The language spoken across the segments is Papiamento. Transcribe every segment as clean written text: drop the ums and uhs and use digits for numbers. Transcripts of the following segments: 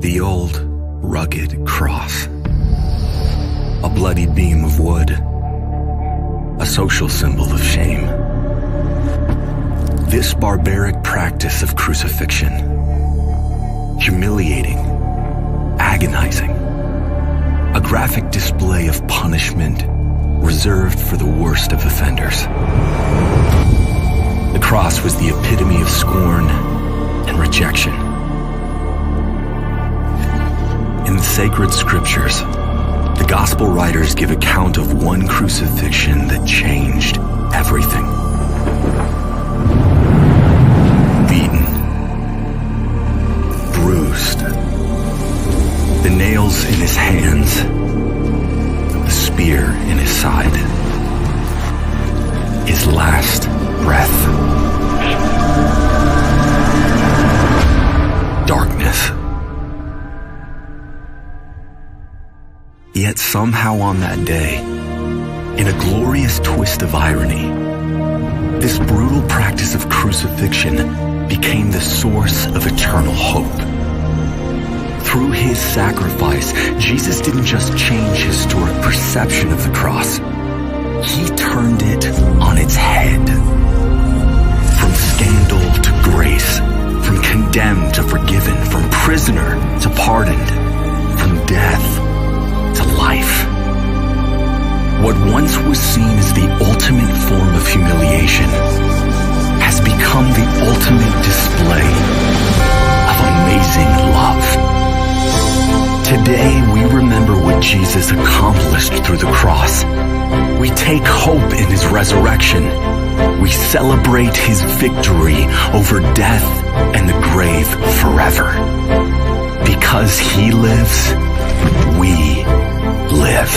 The old, rugged cross. A bloody beam of wood. A social symbol of shame. This barbaric practice of crucifixion, humiliating, agonizing, a graphic display of punishment reserved for the worst of offenders. The cross was the epitome of scorn and rejection. In the sacred scriptures, the gospel writers give account of one crucifixion that changed everything. Beaten, bruised, the nails in his hands, the spear in his side, his last breath. Darkness. Yet somehow on that day, in a glorious twist of irony, this brutal practice of crucifixion became the source of eternal hope. Through his sacrifice, Jesus didn't just change historic perception of the cross. He turned it on its head. From scandal to grace, from condemned to forgiven, from prisoner to pardoned, from death to life. What once was seen as the ultimate form of humiliation has become the ultimate display of amazing love. Today, we remember what Jesus accomplished through the cross. We take hope in his resurrection. We celebrate his victory over death and the grave forever. Because he lives, we live.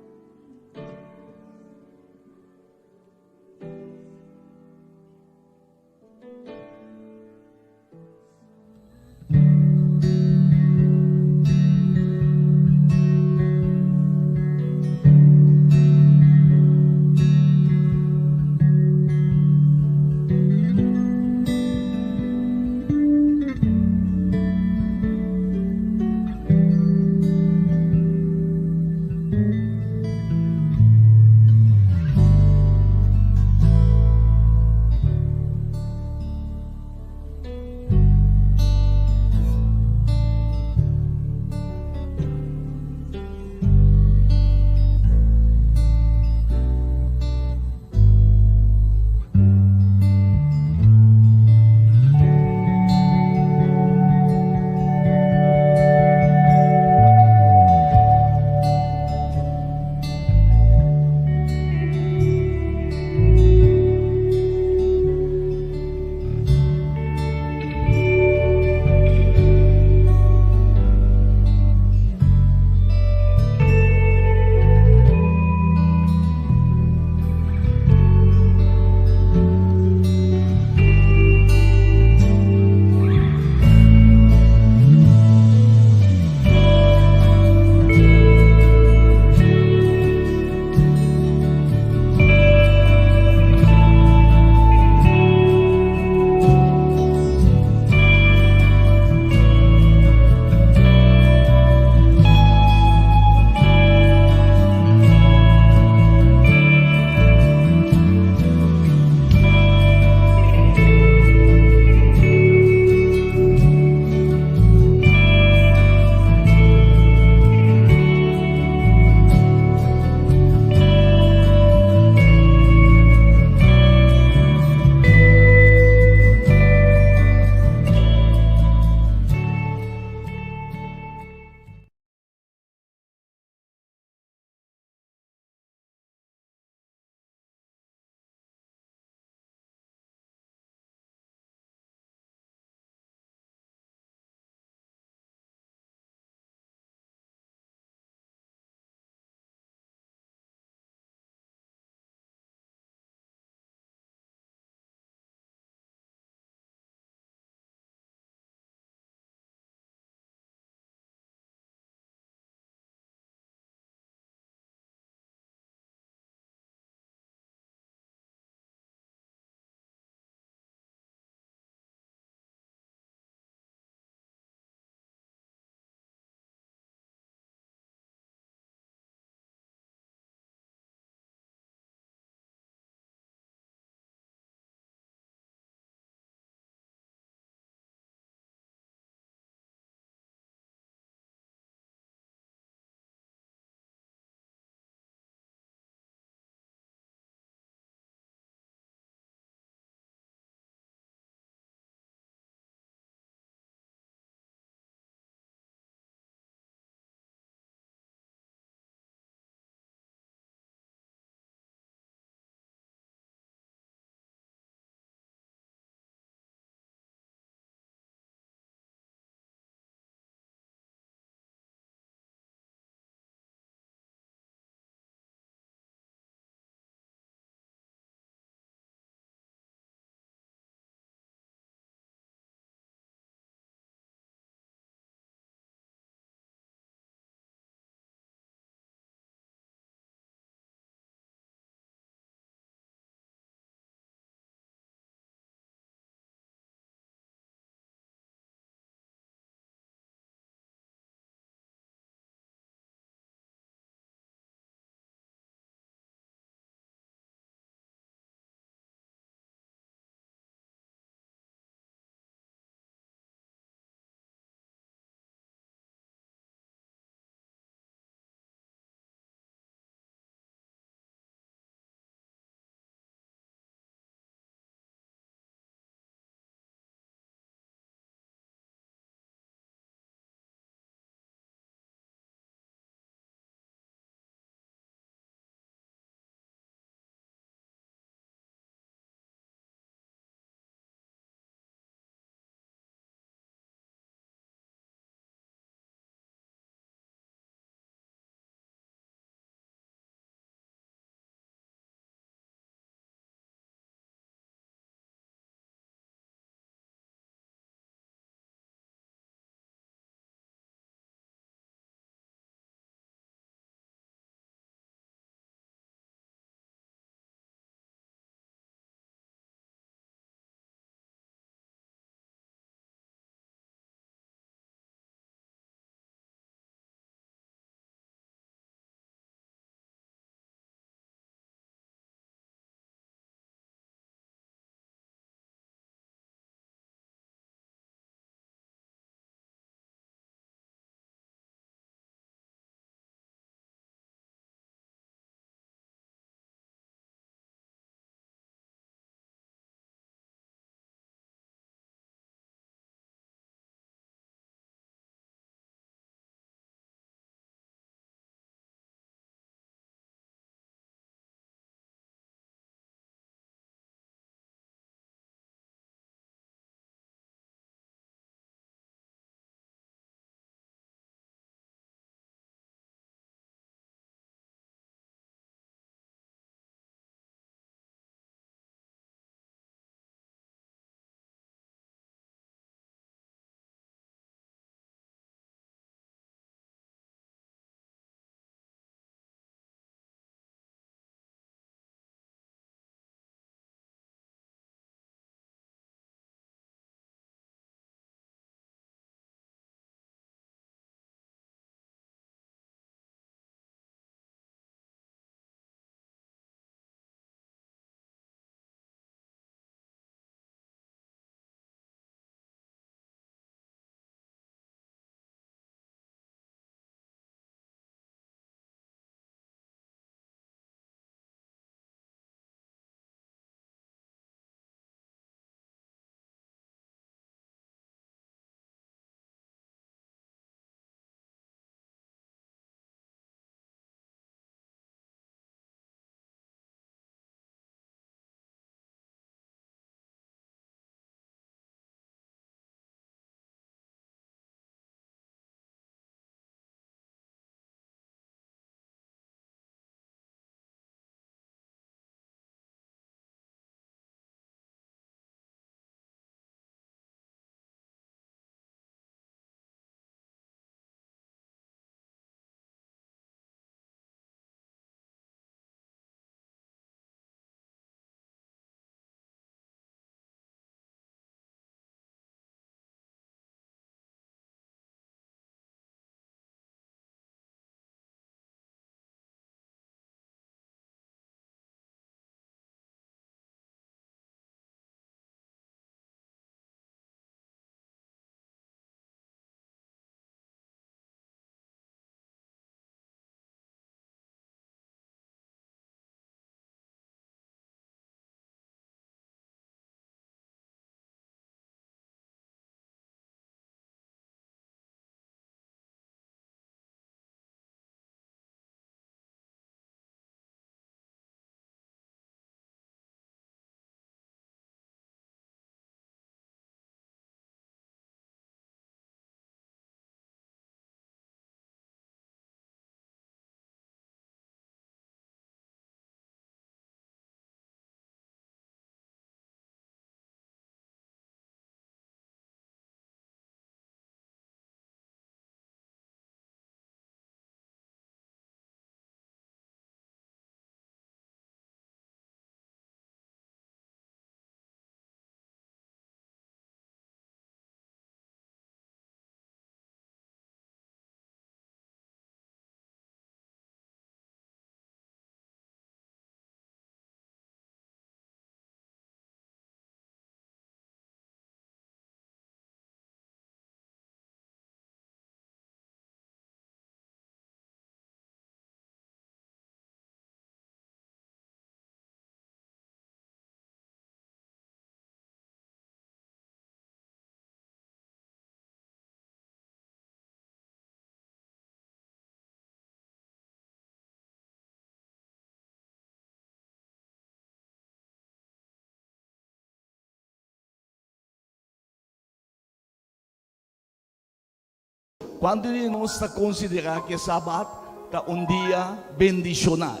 Kuantu di nos ta konsiderá ku e Sabat ta un dia bendishoná,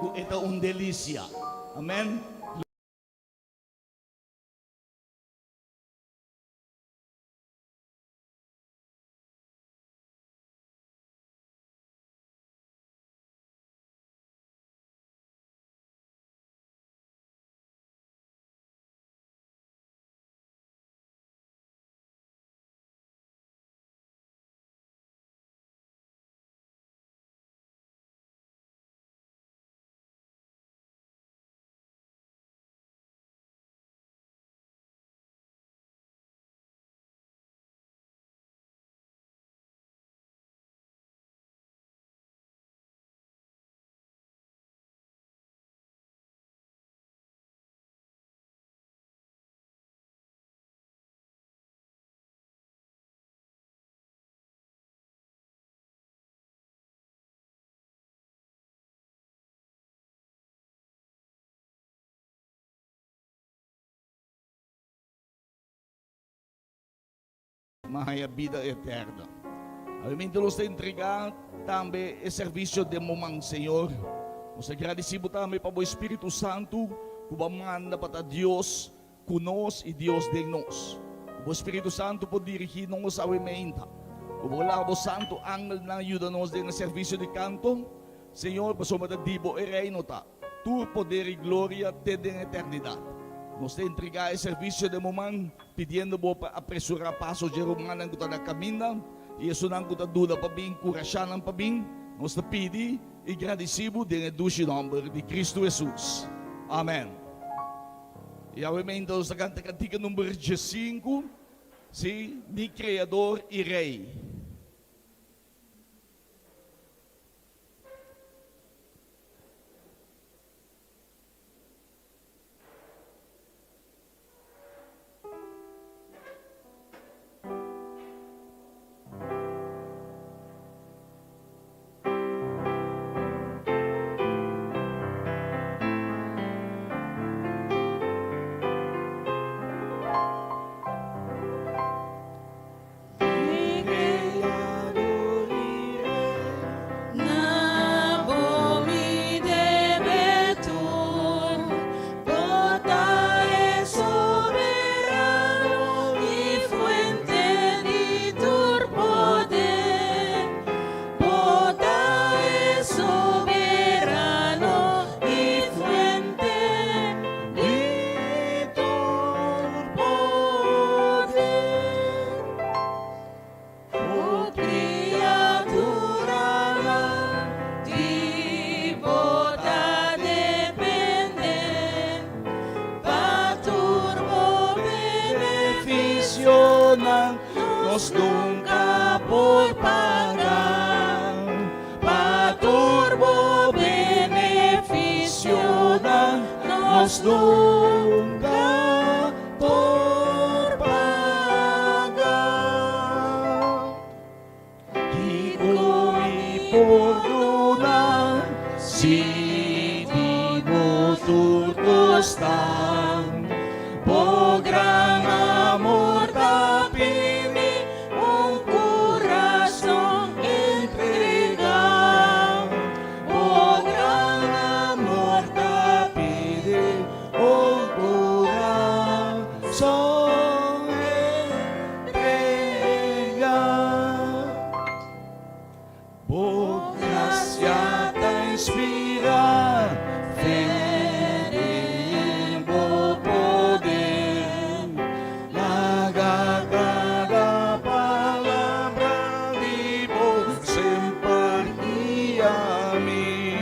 ku e ta un delisia? Amèn. Ma haña bida eterno. Obviamente nos ta entregá tambe e servisio den bo man, Señor. Nos ta gradisí bo tambe pa bo Espíritu Santu ku bo a manda pa ta Dios ku nos i Dios den nos. Ku bo Espíritu Santu por dirigí nos awe meinta. Ku bo laga bo santu angelnan yuda nos den e servisio di kanto, Señor, pasobra ta di bo e reino ta. Tur poder i gloria te den eternidat. Nos ta entregá e servisio den bo man, pidiendo bo pa apresurá paso dje rumannan ku ta na kaminda i esunnan ku ta duda pa bin, kurashá nan pa bin. Nos ta pidi i gradisí bo den e dushi nòmber di Kristu Hesus. Amèn. I awe meinta nos ta kanta kantika number diesinku, Sí, mi Kreador i Rei. Na bo mi debe tur, bo ta e soberano i fuente di tur poder. Bo ta e soberano i fuente di tur poder. O criaturanan di bo ta depende, pa tur bo beneficionan nos nunca por paga. Pa tur bo beneficionan nos nunca por paga. Kiko mi por duna si di bo tur kosnan? Bo gran amor ta pidi un kurason entregá. Bo gran amor ta pidi un kurason entregá. Bo gracia ta inspirá fe den bo poder. Laga kada palabra di bo semper guia mi.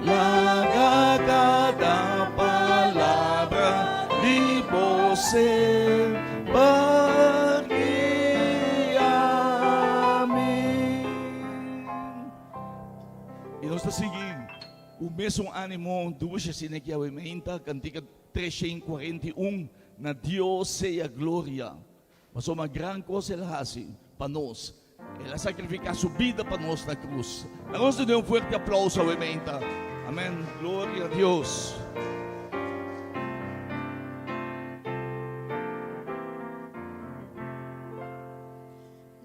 Laga kada palabra di bo semper guia mi. I nos ta sigui ku mesun ánimo dushi asina ki awe meinta, kantika 341, Na Dios sea gloria. Pasobra gran kos el a hasi pa nos. El a sakrifiká su bida pa nos na krus. Laga nos dun'é un fuerte aplauso awe meinta. Amèn. Gloria a Dios.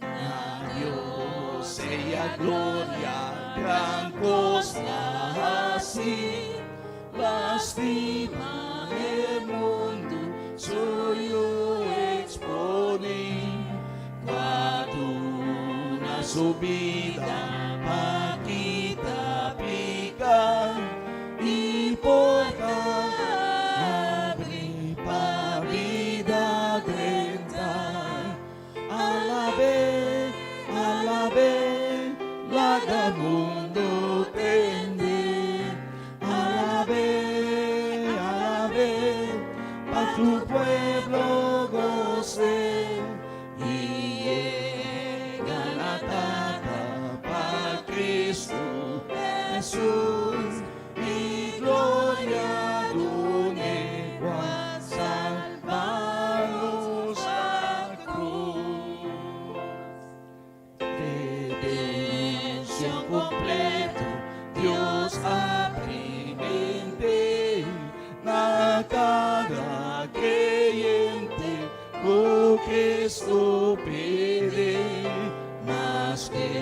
Na Dios. Haya gloria, gran kos la hasi, lastima e mundu su Yu eksponé, ku a duna su bida pa kita piká i porta habri pa bida drenta. Alab'é, alab'é, laga mundu tende. Alab'é, alab'é, pa tur pueblo gos'é. I yega na Tata pa Kristu Hesus i gloria dun'é ku a salba nos na krus. Redenshon kompleto Dios a primintí na kada kreyente ku Kristu pidi. Maske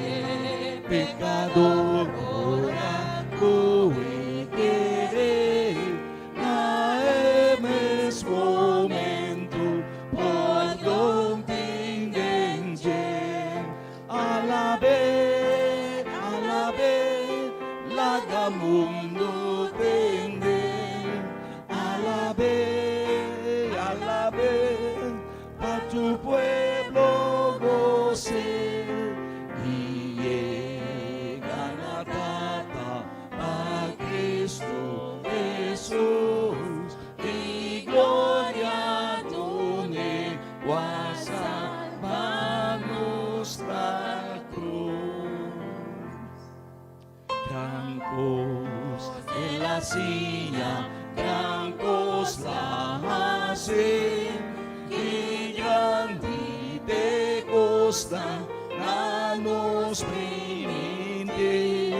pekador ora ku e kere na e mes momento pordon tin den dje. Alab'é, alab'é, laga mundu tende. Alab'é, alab'é, pa tur pueblo gos'é. I yega na Tata pa Kristu Hesus i gloria dun'é ku a salba nos na krus. Gran kos el a siña, gran kos la hasi, i grandi t'e kosnan na nos primintí.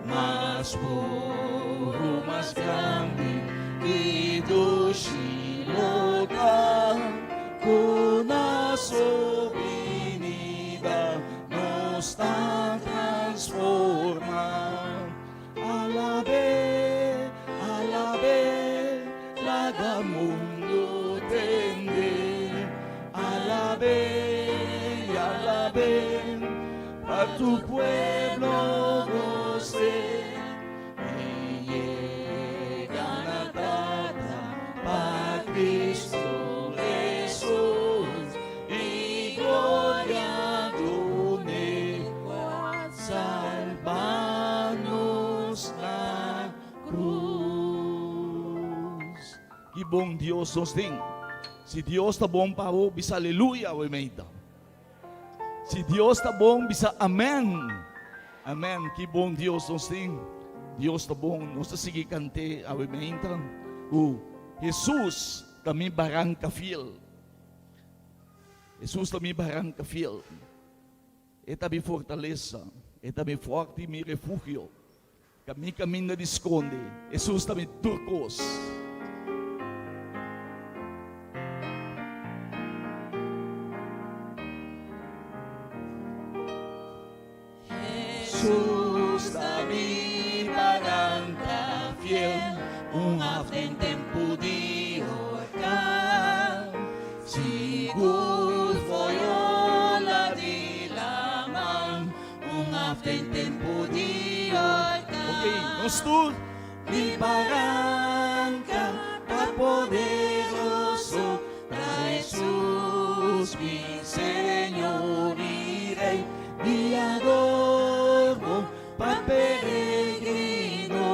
Mas puru, mas grandi i dushi lo ta, ku na su binida nos ta transformá. Alab'é, alab'é, laga mundu tende. Alab'é, alab'é, pa tur pueblo gos'é. I yega na Tata pa Kristu Hesus i gloria dun'é ku a salba nos na krus. Ki bon Dios nos tin. Si Dios ta bon pa bo, bisa aleluya awe meita. Si Dios ta bon, bisa amen. Amen. Ki bon Dios nos tin. Dios ta bon. Nos ta sigui kant'é awe meita. Ku Hesus ta mi baranka fiel. Hesus ta mi baranka fiel. E ta mi fortalesa. E ta mi forti i mi refugio. Ka mi kaminda di skonde. Hesus ta mi tur kos. Hesus ta mi baranka fiel, un haf den tempu di orkan. Sigur fo'i ola di laman, Un haf den tempu di orkan. Ok, nos tur. Mi baranka ta poderoso, ta Hesus mi Señor i Rey. Guiador bon pa peregrino,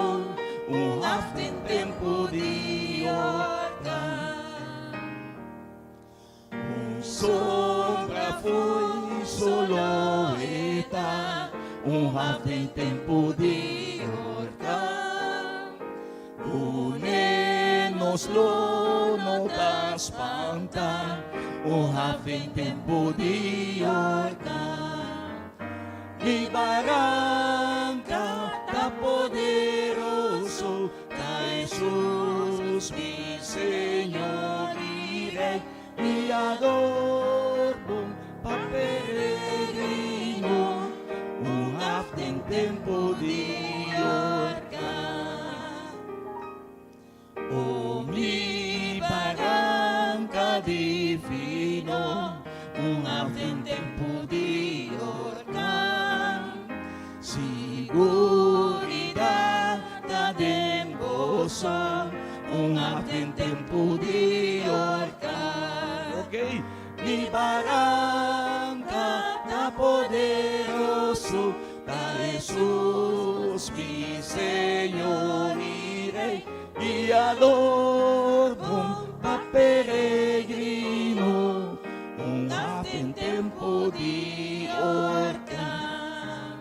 un haf den tempu di orkan. Un sombra fo'i solo e ta, un haf den tempu di orkan. Kuné nos lo no ta spanta, un haf den tempu di orkan. Mi baranka ta poderoso, Ta Hesus mi Señor i Rey, Guiador bon pa peregrino, un. tempu di orkan. O mi baranka divino, un haf den tempu di orkan. Siguridat ta den bo so, un haf den tempu di orkan. Ok. Mi baranka ta poderoso, ta Hesus mi Señor i Rey, guiador bon pa peregrino, un haf den tempo di orkan.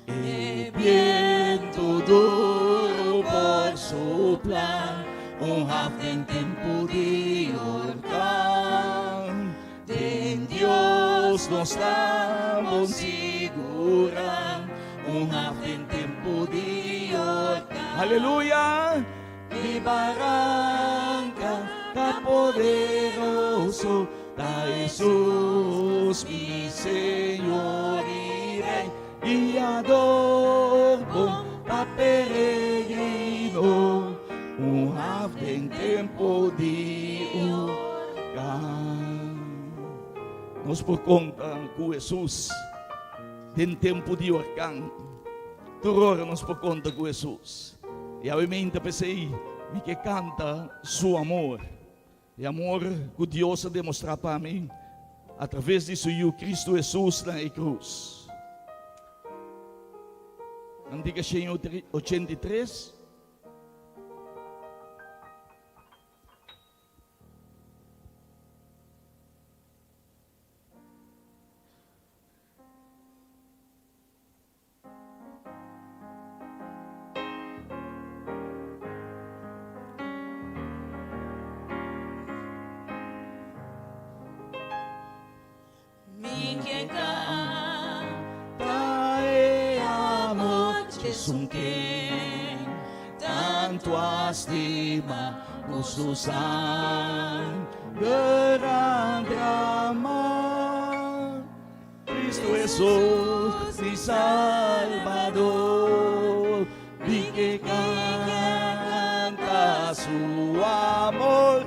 E bientu duru por supla, un haf den tempu di orkan. Den Dios nos ta bon sigurá, un haf den tempu di orkan. Aleluya! Mi baranka ta poderoso, ta Hesus mi Señor i Rey, guiador bon pa peregrino, un haf den tempo di huracán. Nos por konta ku Hesus den tempo di huracán. Tur ora nos por konta ku Hesus. I awe meinta p'esei mi ke kanta Su amor. E amor ku Dios a demostrá pa mi atraves di Su Yu Kristu Hesus na e krus. Kantika 183. Mi ke canta e amor dj'esun ken tantu a stima ku su sanger a drama. Cristo Jesus, mi Salbador, mi ke canta su amor.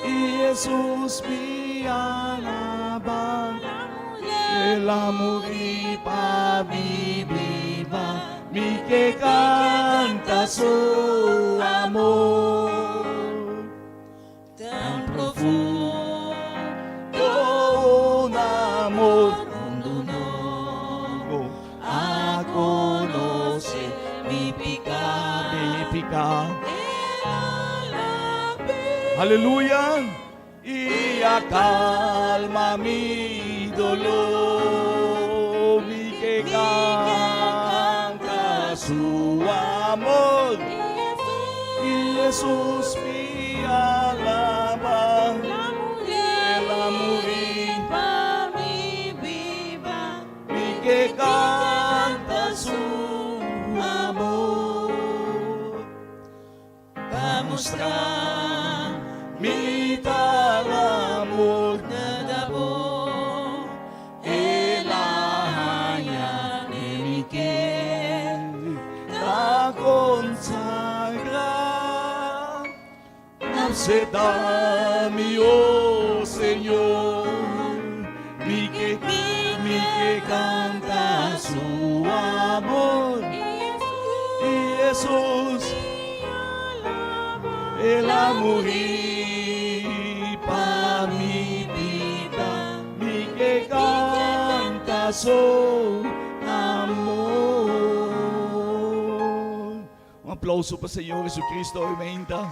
Y Jesus mi alaba, El a muri pa mi biba, mi ke canta su amor. Tan profundo un amor mundu no a conoce mi pica mi pica Aleluya y a calma mi dolor mi ke canta su amor y Jesus mi alaba El a muri pa mi biba mi ke canta su amor Pa mustra mi tal amor nada bo El a haña mi ke ta consagra Acepta mi, oh Señor, mi ke, mi ke canta su amor. Y Jesus, El a muri pa mi biba, mi ke canta su amor. Un aplauso pa Señor Jesucristo awe mainta.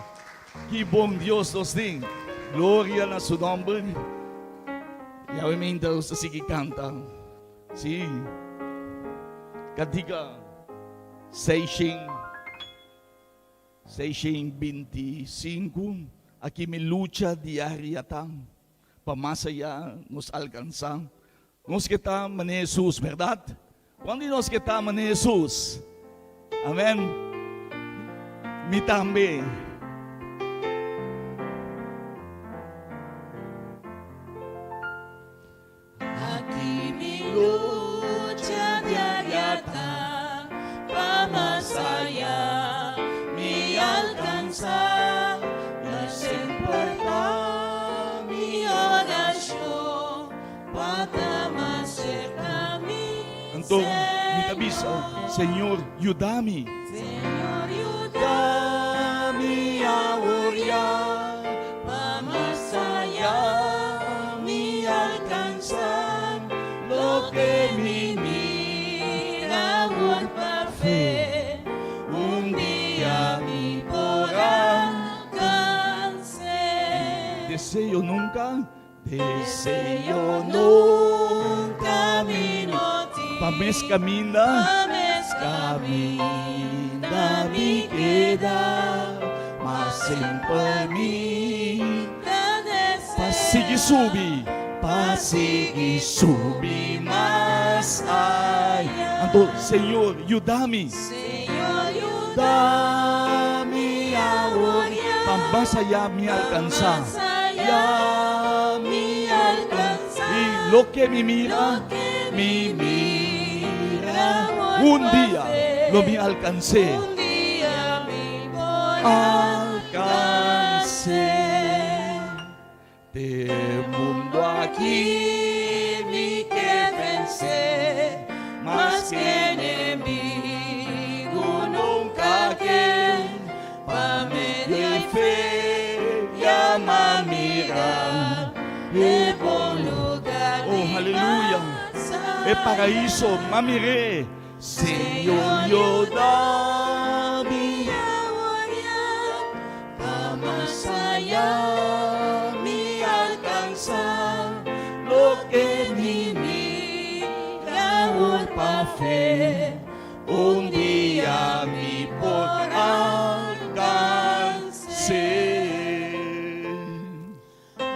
Ki bon Dios nos tin. Gloria na su nomber. Y awe mainta nos ta sigui canta. Sí. Cantica 625. Aki mi lucha diaria ta pa mas allá nos alcansa. Nos ke ta manera Hesus, berdad? Cuantu di nos ke ta manera Hesus? Amen. Mi tambe. Aki mi lucha. Anto mi ta bisa, Señor, yuda mi. Señor, yuda mi awor ya, pa mas aya mi alcansa loke mi mira awor pa fe, un dia mi por alcanse. Deseo nunca. Deseo nunca mi no tin. Pa mes caminda. Pa mes caminda mi keda. Ma semper mi ta desea. Pa sigui subi. Pa sigui subi mas aya. Anto Señor yuda mi. Señor yuda mi awor ya. Pa mas aya mi alcansa. Pa mas aya mi alcansa. Y loke mi mira. Loke Mi mira. awor Un pa dia fe. lo mi alcans'é. Un dia mi por Alcans'é. Te mundo aki mi ke vence, mas ke enemigo nunca ke, pa medio di fe ya m'a mira e bon lugar Oh, aleluya. E paraíso, m'a mir'é. Señor, yuda mi. Pa mas aya mi alcansa Loke mi mi mira awor pa fe, Un dia mi por alcans'é.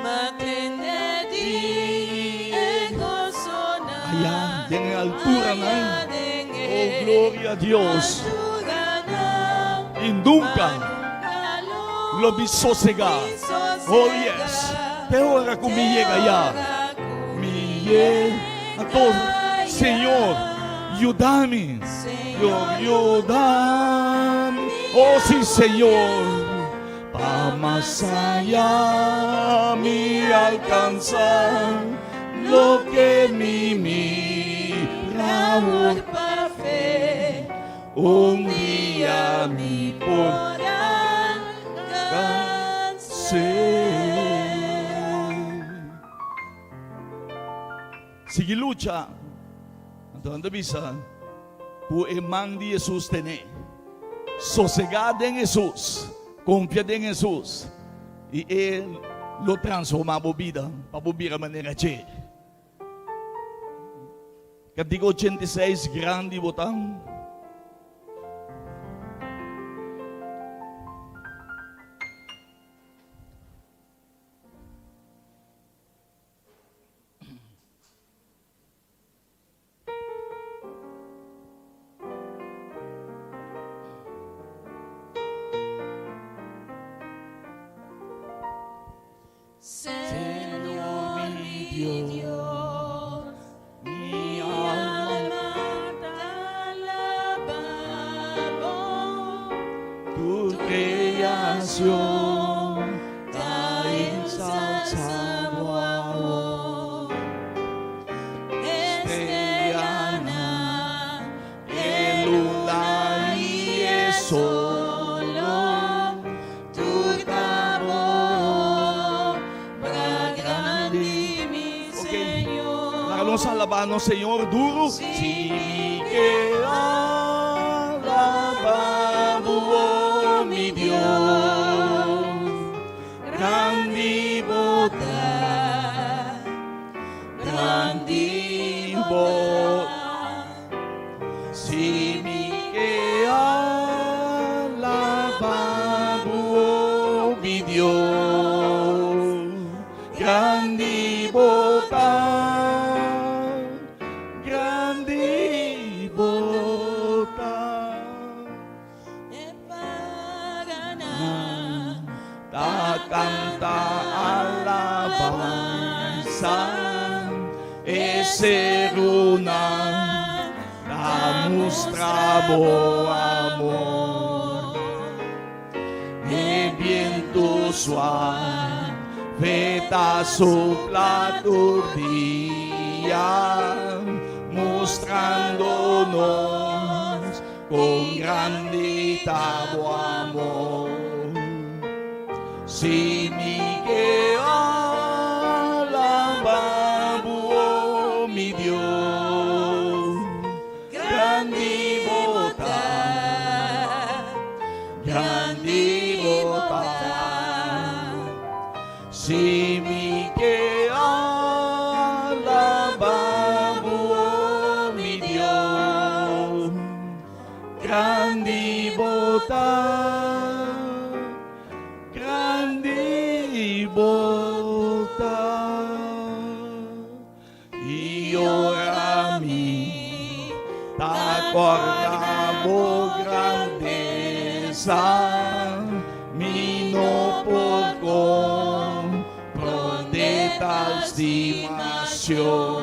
M'a tende di e gosonan. Aya den e alturanan. Oh, gloria a Dios. Y nunca lo mi sosega. Oh, yes. Te ora cu mi yega aya. Mi yega. Anto, Señor, yuda mi. Señor, yuda mi. Oh, sí, Señor. Pa mas aya mi alcansa loke mi mira Awor pa fe. Un dia mi por alcans'é. Sigui lucha. Anto nan ta bisa ku e man di Hesus tene. Sosegá den Hesus, konfia den Hesus i e lo transformá bo bida pa bo bira manera dje. Kantiga 86 Grandi bo ta. Señor mi Dios, mi mi alma alma ta alaba bo. Tur creacion ta ta ensalsa ensalsa bo bo amor. amor. Estrellanan, E luna y e solo, tur ta bo obra grandi, mi Ok. Señor. Laga nos alaba nos Señor duro. Si Si mi mi ke alaba bo, oh mi Dios, grandi bo ta, grandi grandi bo bo ta. Si mi ke alaba bo, oh mi Dios, grandi bo ta, grandi bo ta. E paranan Ta canta alabanza, e serunan ta mustra bo amor. E bientu suave ta supla tur dia, Mustrando nos con grandi ta bo amor. Si mi ke alaba bo, oh mi Dios, grandi bo ta, grandi bo ta. Si mi ke alaba bo, oh mi Dios, grandi bo ta, grandi bo ta. I ora mi ta corda bo grandeza, mi no por comprende tal stimacion.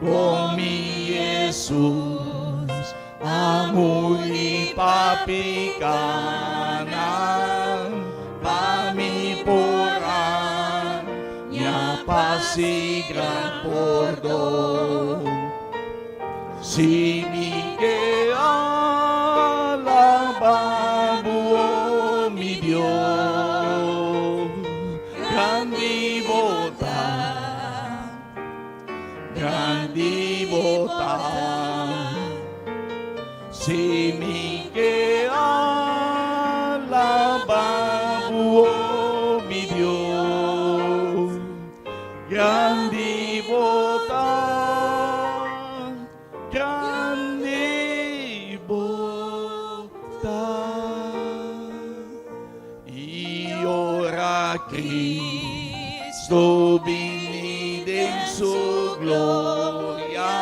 Con mi Jesus a muri pa picanan, pa mi por haña paz y gran pordon. Si mi ke alaba bo, oh mi Dios, grandi bo ta. Grandi bo ta. Si mi ke alaba bo, oh mi Dios, grandi bo ta, grandi bo ta. I ora Cristo bini den su gloria,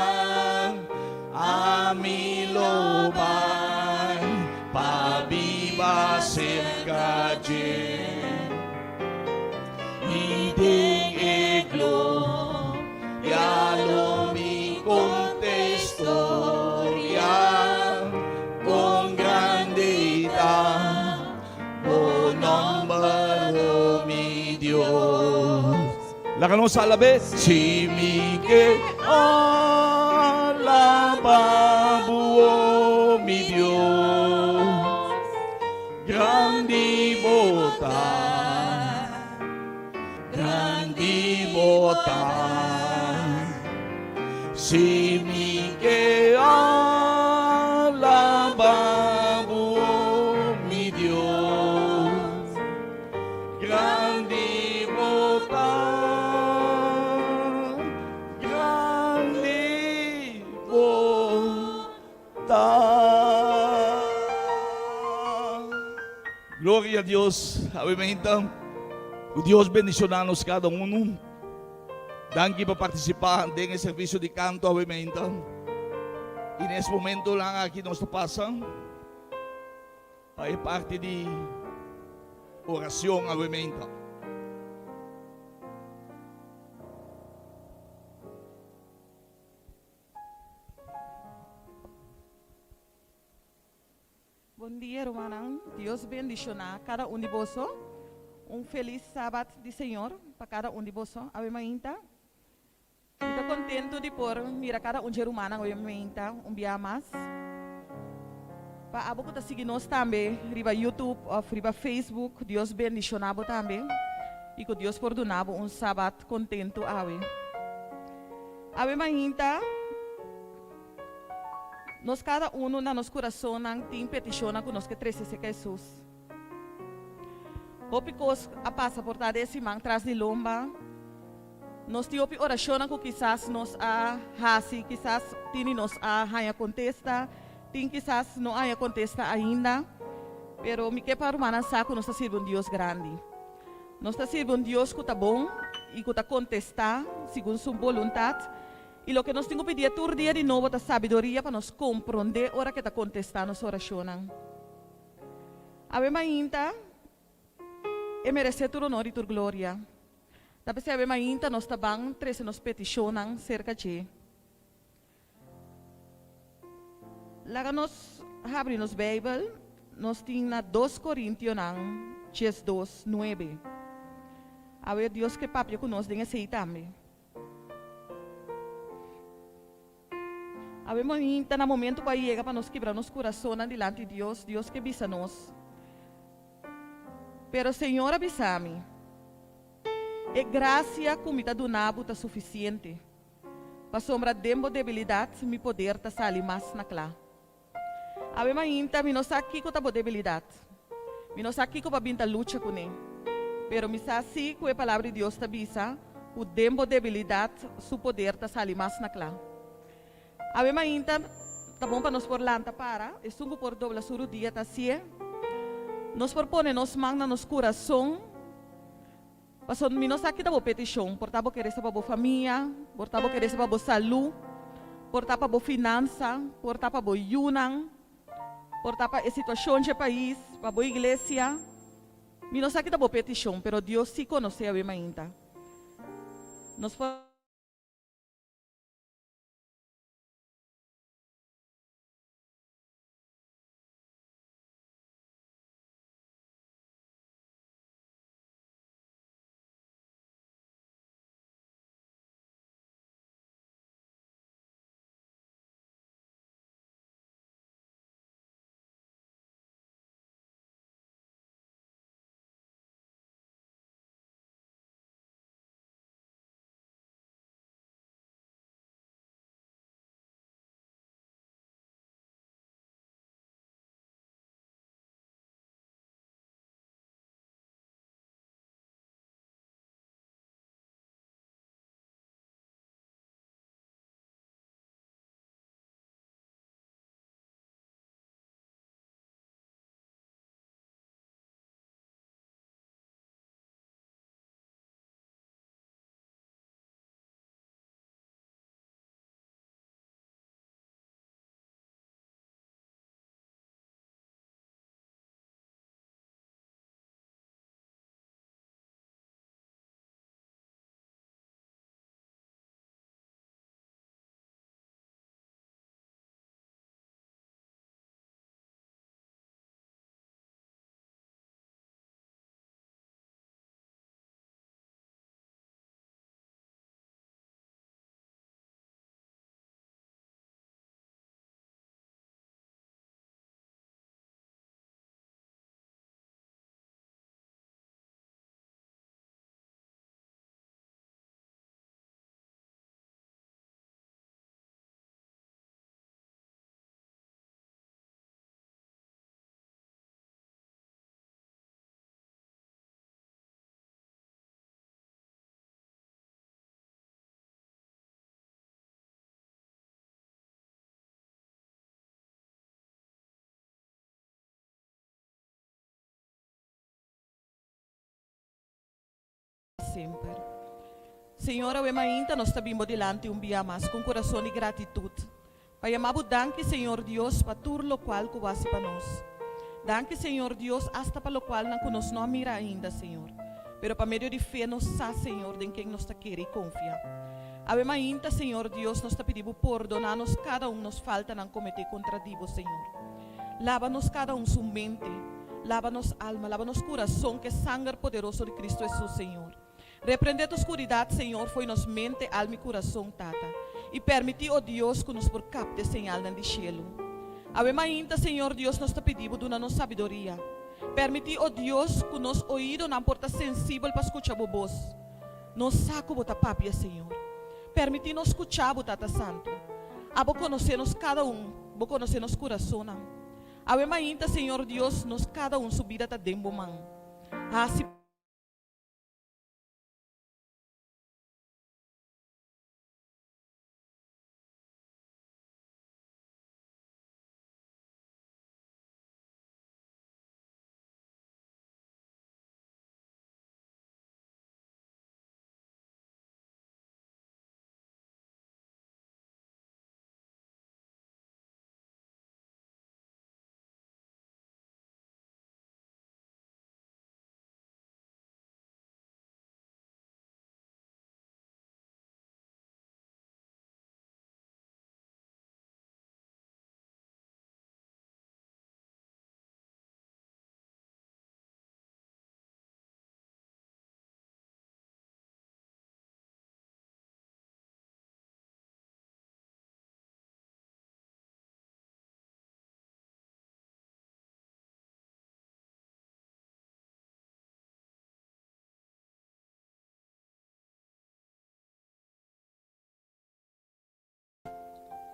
ami lo bai pa biba cerca dje. I den e gloria lo mi conta historia con grandi ta bo nomber, oh mi Dios. Laga nos alab'é. Si mi ke alaba bo, oh mi Dios, grandi bo ta, grandi bo ta. Si mi ke alaba bo, oh mi Dios, grandi bo ta, grandi bo ta. Gloria a Dios. Awe mainta, ku Dios bendiciona nos cada uno. Danki pa participa den e servicio di canto awe mainta. Y nes momentonan aki nos ta pasa pa e parti di oracion awe mainta. Bon dia, rumannan. Dios bendishoná kada un di boso. Un felis Sabat di Señor pa kada un di boso awe mainta. Mi ta kontentu di por mira kada un dje rumannan awe mainta un bia mas. Pa abo ku ta sigui nos tambe riba YouTube òf riba Facebook, Dios bendishoná bo tambe i ku Dios por duna bo un Sabat kontentu awe. Awe mainta. Nos kada unu na nos kurasonnan tin petishonnan ku nos ke trese serka Hesus. Hopi kos a pasa por ta den e siman tras di lomba. Nos tin hopi orashonnan ku kisas nos a hasi, kisas tin di nos a haña kontesta, tin kisas no a haña kontesta ainda. Pero mi ke pa rumannan sa ku nos ta sirbi un Dios grandi. Nos ta sirbi un Dios ku ta bon i ku ta kontestá segun su boluntat. I loke nos tin ku pidié tur dia di nobo ta sabiduria pa nos komprondé ora ku e ta kontestá nos orashonnan. Awe mainta, e meresé tur onor i tur gloria. Ta p'esei awe mainta nos ta ban trese nos petishonnan serka dje. Laga nos habri nos Beibel, nos tin na Dos Korintionan 12, nuebe. Awe Dios ke papia ku nos den esei tambe. Awe mainta na momento ku a yega pa nos kibra nos kurasonnan dilanti Dios, Dios ke bisa nos. Pero Señor a bisa mi, E grasia ku mi ta duna bo ta sufisiente, pasobra den bo debilidat mi poder ta sali mas na kla. Awe mainta mi no sa kiko ta bo debilidat. Mi no sa kiko bo a bin ta lucha kuné. Pero mi sa sí ku e Palabra di Dios ta bisa ku den bo debilidat su poder ta sali mas na kla. Awe mainta ta bon pa nos por lanta para. Esun ku por dobla su rudia ta hasié. Nos por pone nos man na nos kurason. Pasobra mi no sa ki ta bo petishon, por ta bo ke resa pa bo famia, por ta bo ke resa pa bo salú, por ta pa bo finansa, por ta pa bo yunan, por ta pa e situashon dje pais, pa bo iglesia. Mi no sa ki ta bo petishon, pero Dios sí konosé awe mainta. Nos por. Semper. Señor, awe mainta nos ta bin bo dilanti un bia mas ku un kurason di gratitut pa yama bo danki, Señor Dios, pa tur lokual ku bo hasi pa nos. Danki, Señor Dios, asta pa lokualnan ku nos no a mira ainda, Señor. Pero pa medio di fe nos sa, Señor, den ken nos ta kere i konfia. Awe mainta, Señor Dios, nos ta pidi bo pordoná nos kada un nos faltanan kometé kontra di bo, Señor. Laba nos kada un su mente, laba nos alma, laba nos kurason ku e sanger poderoso di Kristu Hesus, Señor. Reprendé tur skuridat, Señor, fo'i nos mente, alma i kurason, Tata, i permití, o Dios, ku nos por kapta e señalnan di shelu. Awe mainta, Señor Dios, nos ta pidi Bo duna nos sabiduria. Permití, o Dios, ku nos oidonan por ta sensibel pa skucha Bo bos. Nos sa ku Bo ta papia, Señor. Permití nos skucha Bo, Tata Santu. Abo konosé nos kada un, Bo konosé nos kurasonnan. Awe mainta, Señor Dios, nos kada un su bida ta den Bo man. Hasi.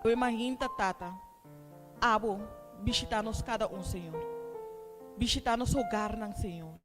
Awe mainta Tata, Abo bishita nos kada un Señor. Bishita nos hogarnan Señor.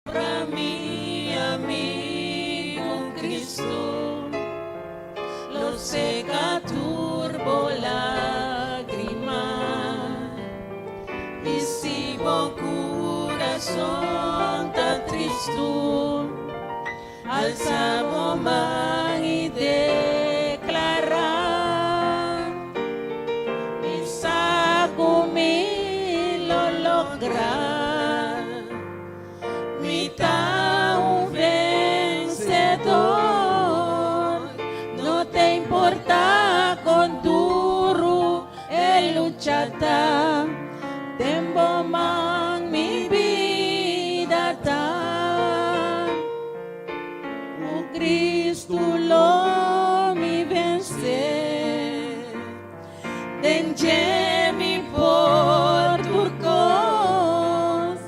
Pa mi amigo Cristo lo seca tur bo lagrima y si bo curason ta tristo alza bo man y declara Mi sa cu mi lo logra. Mi ta un vencedor. No ta importa con duro e lucha ta. Den bo man mi bida ta. Cu Cristo lo mi vence. Den dje mi por tur cos.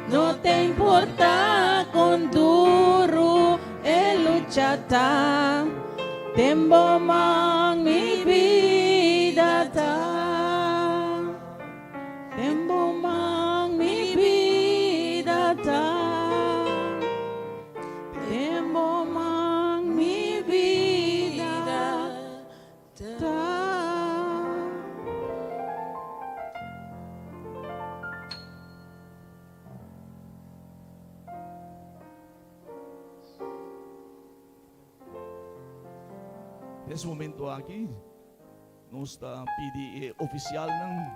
No ta importa con duro e lucha ta. Den bo man mi bida ta. Den bo man mi bida ta. Den bo man mi bida ta. Des momento aki nos ta pidi e oficialnan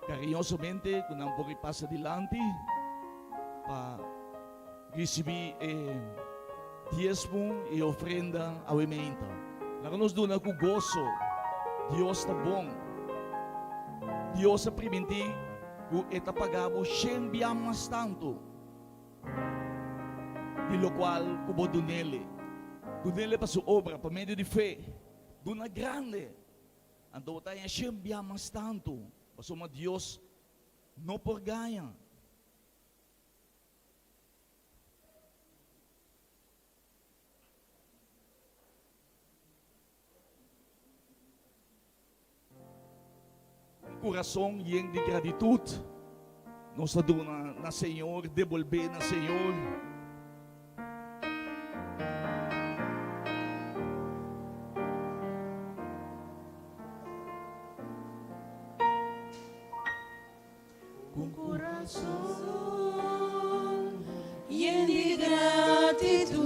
cariñosamente cu nan por pasa dilanti pa ricibi e diezmo y ofrenda awe meinta. Laga nos duna cu goso. Dios ta bon. Dios a priminti cu e ta paga bo shen bia mas tanto di locual cu bo dunele. Dunele pa su obra pa medio di fe. Duna grande, anto bo ta haña shen bia mas tantu, pasobra Dios no por gaña. Un kurason yen di gratitut nos ta duna na Señor, debolbé na Señor. Un kurason yen di gratitut.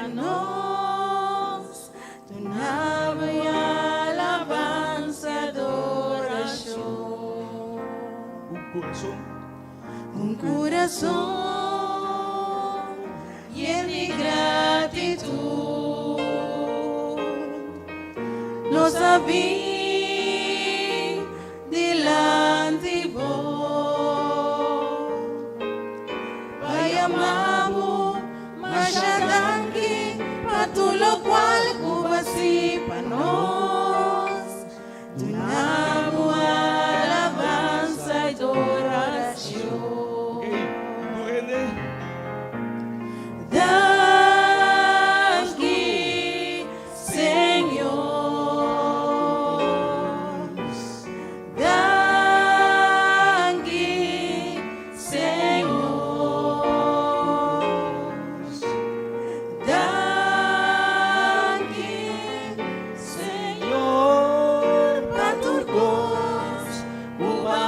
pa nos, duna bo alabansa i adorashon. Un kurason. Un kurason yen di gratitut, nos a bin dilanti bo. Pa yama bo masha danki pa tur lokual ku bo hasi pa nos. Duna bo alabansa i dorashon. Danki, Señor. Danki, Señor. Danki, Señor, pa tur kos ku bo a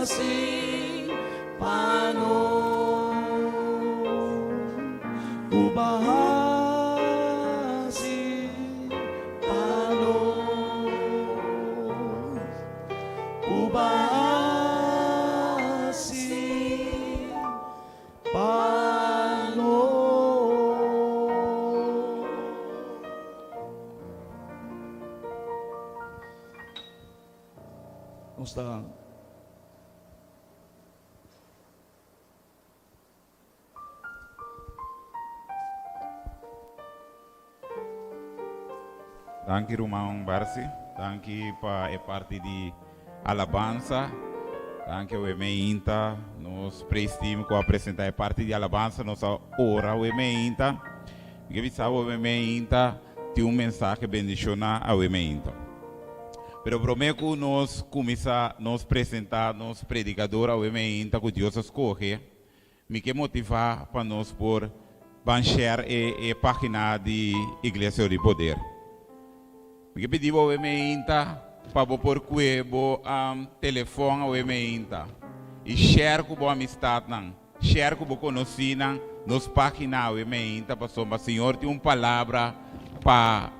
hasi pa nos. Ku bo a hasi pa nos. Ku bo a hasi pa nos. Nos ta. Danki ruman Barsi. Danki pa e parti di alabansa. Danki awe meinta nos praise team ku a presenta e parti di alabansa. Nos a ora awe meinta. Mi ke bisa bo awe meinta tin un mensahe bendishoná awe meinta. Pero promé ku nos kuminsá nos presentá nos predikador awe meinta ku Dios a skohe, Mi ke motivá pa nos por ban share e e página di Iglesia di Poder. Mi ke pidi bo awe meinta pa bo por kue bo telefòn awe meinta i share ku bo amistatnan, share ku bo konosínan nos página awe meinta pasobra Señor tin un palabra pa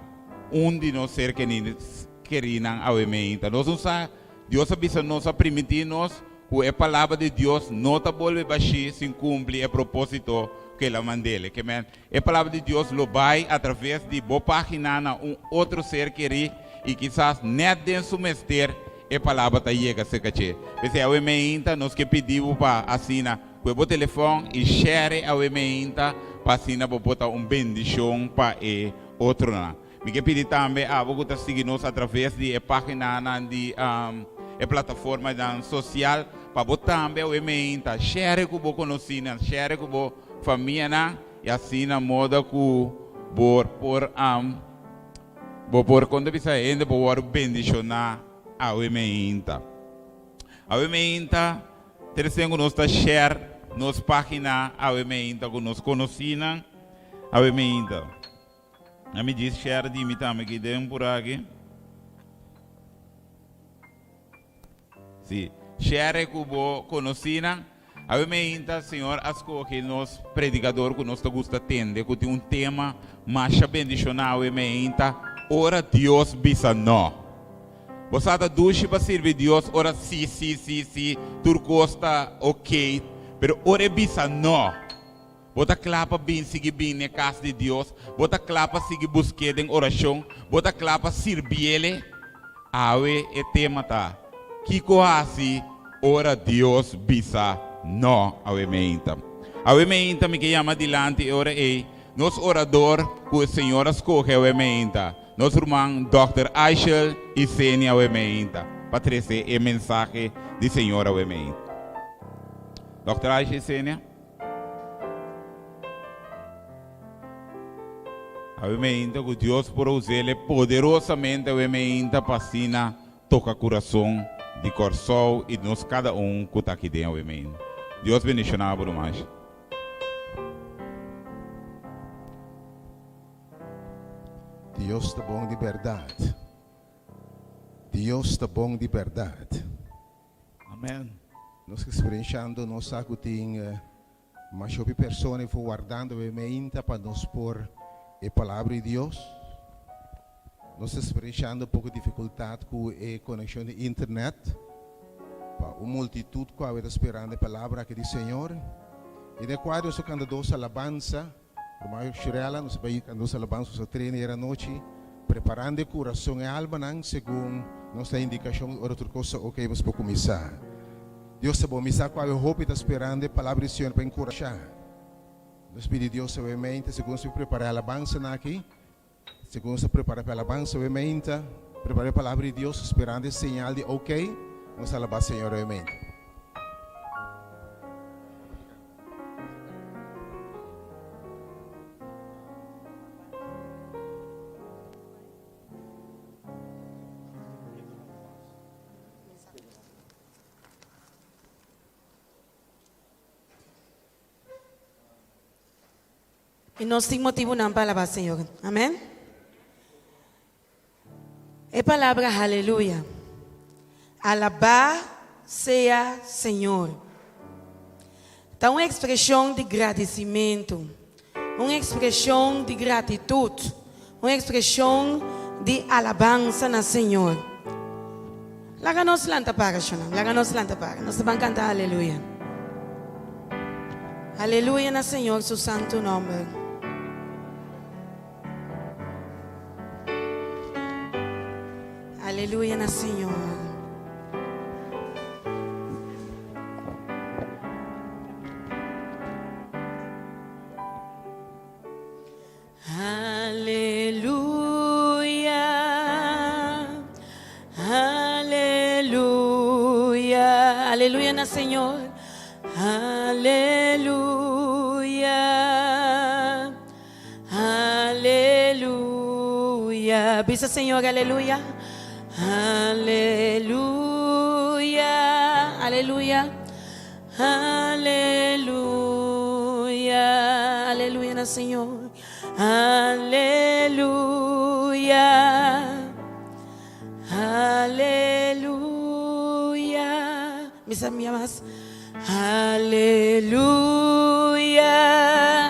un di nos ser kerínan awe meinta. Nos no sa, Dios a bisa nos, a primintí nos Ku e palabra di Dios no ta bolbe bashí sin kumpli e propósito ku el a mand'el. Ke men, e palabra di Dios lo bai atraves di bo página na un otro ser kerí i kisas nèt den su mester e palabra ta yega serka dje. P'esei awe meinta nos ke pidi bo pa asina kue bo telefòn i share awe meinta pa asina bo por ta un bendishon pa e otronan. Mi ke pidi tambe abo ku ta sigui nos atraves di e paginanan di e plataformanan sosial pa bo tambe awe meinta share ku bo konosinan, share ku bo famianan i asina moda ku bo por bo por kon ta bisa hende por wòrdu bendishoná awe meinta. Awe meinta tersen ku nos ta share nos pagina awe meinta ku nos konosinan awe meinta. Na mi djis share di mi tambe ki den por aki. Si, share ku bo konosinan. Awe meinta Señor a skohe nos predikador ku nos ta gusta tende ku tin un tema masha bendishoná awe meinta, Ora Dios bisa no. Bo sa ta dushi pa sirbi Dios ora si, si, si, si, tur kos ta ok, pero ora e bisa no. Bo ta kla pa bin sigui bin n'e kas di Dios? Bo ta kla pa sigui busk'é den orashon? Bo ta kla pa sirbiéle? Awe e tema ta, Kiko hasi ora Dios bisa no? Awe meinta. Awe meinta mi ke yama dilanti e ora ei nos orador ku e Señor a skohe awe meinta, nos ruman Dòkter Aishel Isenia awe meinta pa trese e mensahe di Señor awe meinta. Dòkter Aishel Isenia. Awe meinta ku Dios por us'ele poderosamente awe meinta pa asina toka kurason di Kòrsou i nos kada un ku ta aki den awe meinta. Dios bendishoná bo rumansh. Dios ta bon di bèrdat. Dios ta bon di bèrdat. Amen. Nos eksperenshando nos sa ku tin. Masha hopi persona e for wardando e meinta pa nos por e Palabra di Dios. Nos ta experienciando poco dificultad cu e conexion di internet pa un multitud cu awe ta sperando e Palabra aki di Señor. Y den cua nos ta canta dos alabanza. Ruman Shirella, nos ta bay canta dos alabanza nos a train ayer anochi, preparando e curason e almanan segun nos ta indicacion ora tur cos ta ok nos por cuminsa. Dios ta bon. Mi sa cu awe hopi ta sperando e Palabra di Señor pa encurasha. Nos pidi Dios awe mente segun nos ta prepara e alabanzanan aki. Segun nos ta prepara pa e alabansa awe meinta, prepara e palabra di Dios, sperando e señal di ok, nos ta alaba Señor awe meinta. I nos tin motibunan pa alabá Señor. Amèn. E palabra haleluya, alabá sea Señor, ta un ekspreshon di gradisimentu, un ekspreshon di gratitut, un ekspreshon di alabansa na Señor. Laga nos lanta para, shonnan. Laga nos lanta para. Nos ta ban kanta haleluya. Haleluya na Señor su santu nòmber. Aleluya na Señor. Aleluya, aleluya, aleluya na Señor. Aleluya, aleluya. Bisa Señor, aleluya. Aleluya, aleluya. Aleluya, aleluya na Señor. Aleluya, aleluya. Mis amigas, aleluya,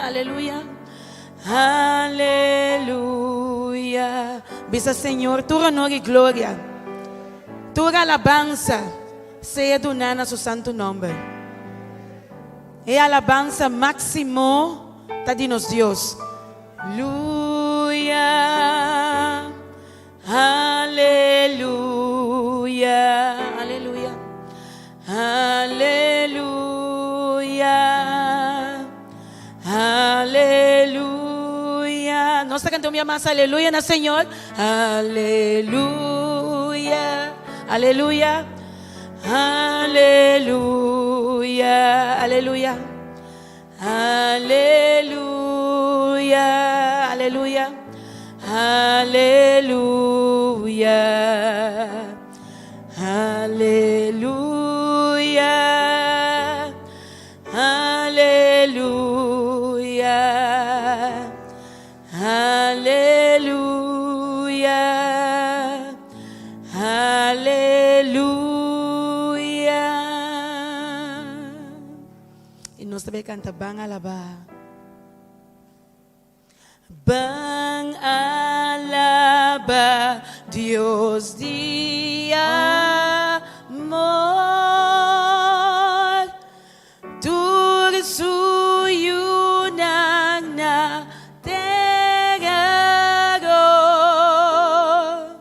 aleluya, aleluya. Bisa Señor, tur honor y gloria, tur alabanza. Sea duná na su santu nòmber. E alabansa máksimo ta di nos Dios. Luya, aleluya, aleluya, aleluya, aleluya. Nos ta kanta un bia mas aleluya na Señor. Aleluya, aleluya, aleluya, aleluya, aleluya, aleluya, aleluya, aleluya. Aleluya, aleluya, aleluya. I nos ta bay canta Ban Alabá. Ban alabá Dios di amor. Tur su yunan na tera rond,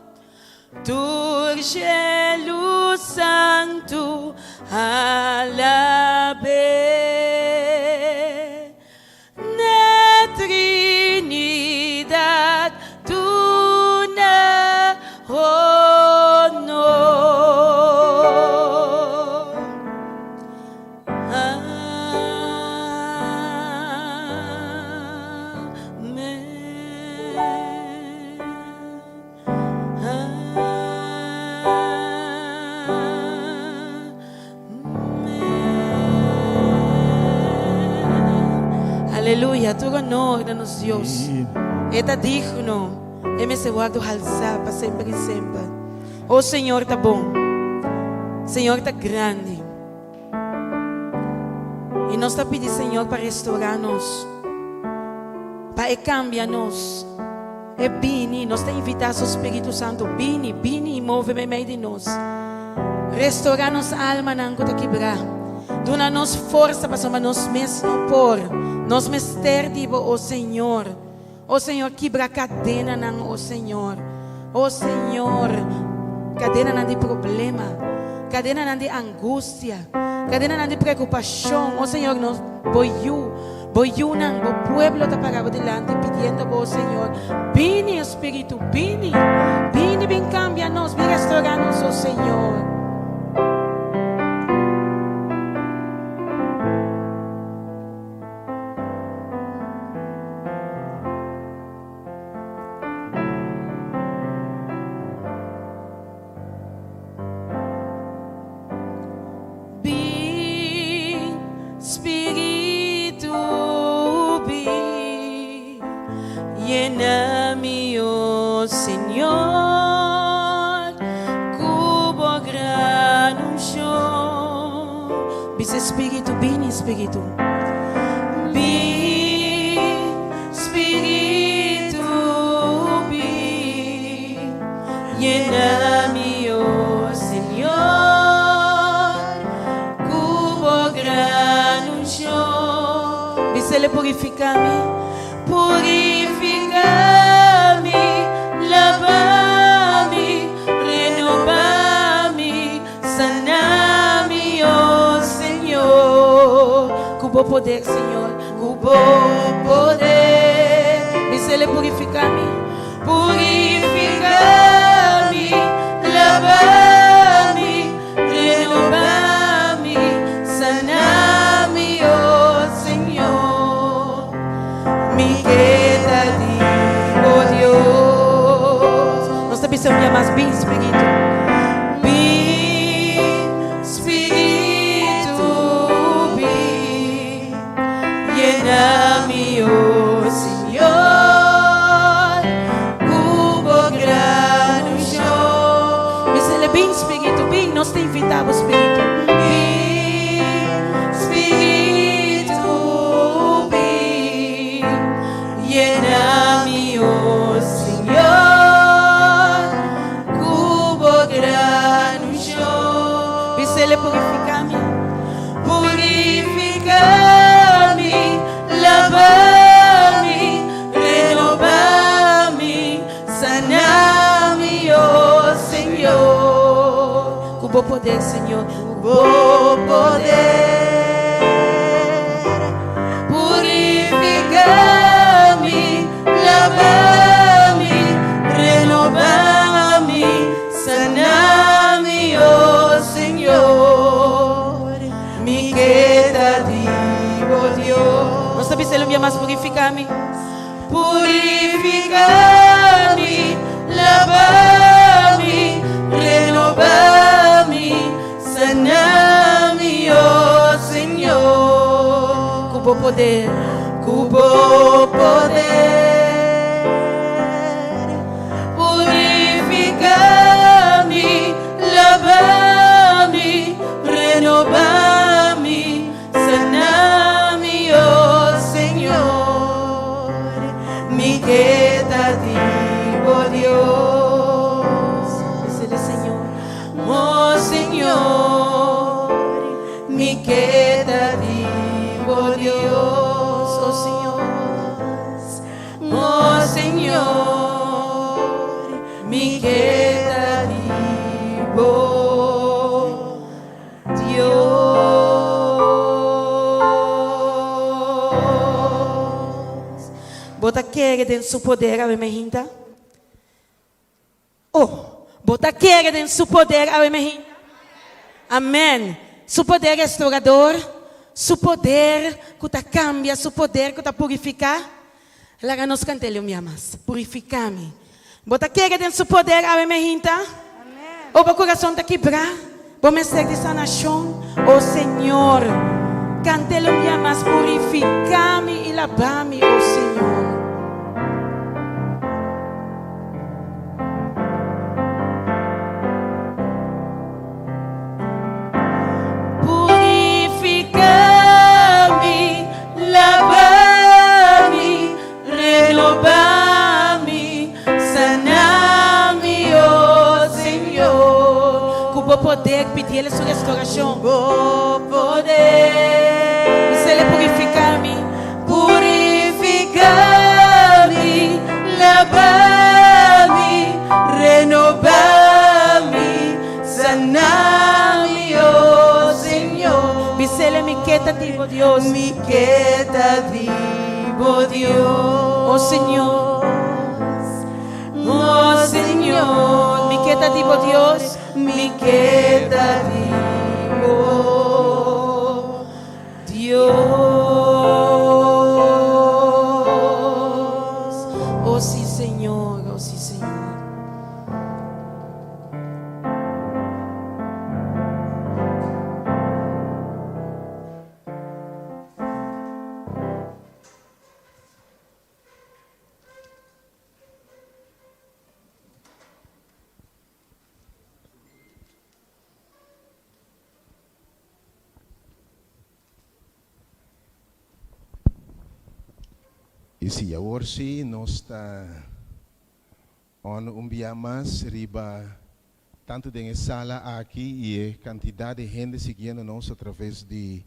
tur shelu santu alab'é. Na Trinidad duna honor. Amen. Aleluya, tur honor na nos Dios. E ta digno, e mester wòrdu halsá pa semper i semper. O Señor ta bon, Señor ta grandi. I nos ta pidi Señor pa restorá nos, pa E kambia nos. E bini, nos ta invitá Su Spiritu Santu, bini, bini i move meimei di nos. Restorá nos almanan ku ta kibrá. Duna nos forsa pasobra nos mes no por. Nos mester di Bo, o Señor. O Señor, kibra kadenanan, o Señor. O Señor, kadenanan di problema, kadenanan di angustia, kadenanan di preokupashon. O Señor, nos, Bo yu, Bo yunan, Bo pueblo ta para Bo dilanti pidiendo Bo, o Señor, bini, Espíritu, bini, bini, bin kambia nos, bin restorá nos, o Señor. Bin, Spiritu, bin, yena mi, o Señor, ku bo gran unshon. Bisa Spiritu, bini, Spiritu. Bin, Spiritu, bin, yena mi, o Señor, ku bo gran unshon. Bisele purifiká mi, purifiká mi, laba mi, renobá mi, Sana mi, oh Señor, ku bo poder, Señor, ku bo poder. Bisele purifiká mi, purifiká mi, laba mi, renobá mi, sana mi, oh Señor. Mi ke ta di bo Dios. Nos ta bisa un dia mas, Bin Spiritu. Bin Spiritu, bin. Yena mi, oh Señor, ku bo gran unshon. Bisele, Bin Spiritu, bin. Nos ta invita bo, Spiritu. Bin Spiritu, bin. Yena mi, oh Señor, ku bo gran unshon. Bisele, purifiká mi. Purifiká mi, laba mi, renobá mi, sana mi, oh Señor. Ku bo poder, Señor, ku bo poder. Purifiká mi, laba mi, renobá mi, sana mi, oh Señor. Mi ke ta di bo Dios. Nos ta bisa el un bia mas, purifiká mi. Purifiká mi, laba mi, renobá mi, sana mi, oh Señor. Ku bo poder, ku bo poder. Purifiká mi, laba mi, renobá mi, Sana mi, oh Señor, mi ke ta di bo Dios. Bisele, Señor, oh Señor, mi ke ta di bo Dios, oh Señor, oh Señor, mi ke ta di bo. Dios. Bo ta kere den su poder awe mehinta? Oh, bo ta kere den su poder awe mehinta? Amen. Su poder restaurador, su poder ku ta kambia, su poder ku ta purifiká. Laga nos kant'el un bia mas. Purifiká mi. Bo ta kere den su poder awe mehinta? O bo kurason ta kibrá? Bo mester di sanashon? O Señor, kant'el un bia mas. Purifiká mi i labá mi, o Señor. Purifiká. bo poder pidiele su restauracion. Bo poder. Bisele purifica mi. Purifica mi, laba mi, renoba mi, sana mi, oh Señor. Bisele mi ke ta di bo Dios. Mi ke ta di bo Dios. Oh Señor. Oh Señor. Mi ke ta di bo Dios. Mi ke ta di bo Dios. Oh sí Señor, oh sí Señor. I si awor si nos ta on un bia mas riba tantu den e sala aki i e kantidat di hende siguiendo nos atraves di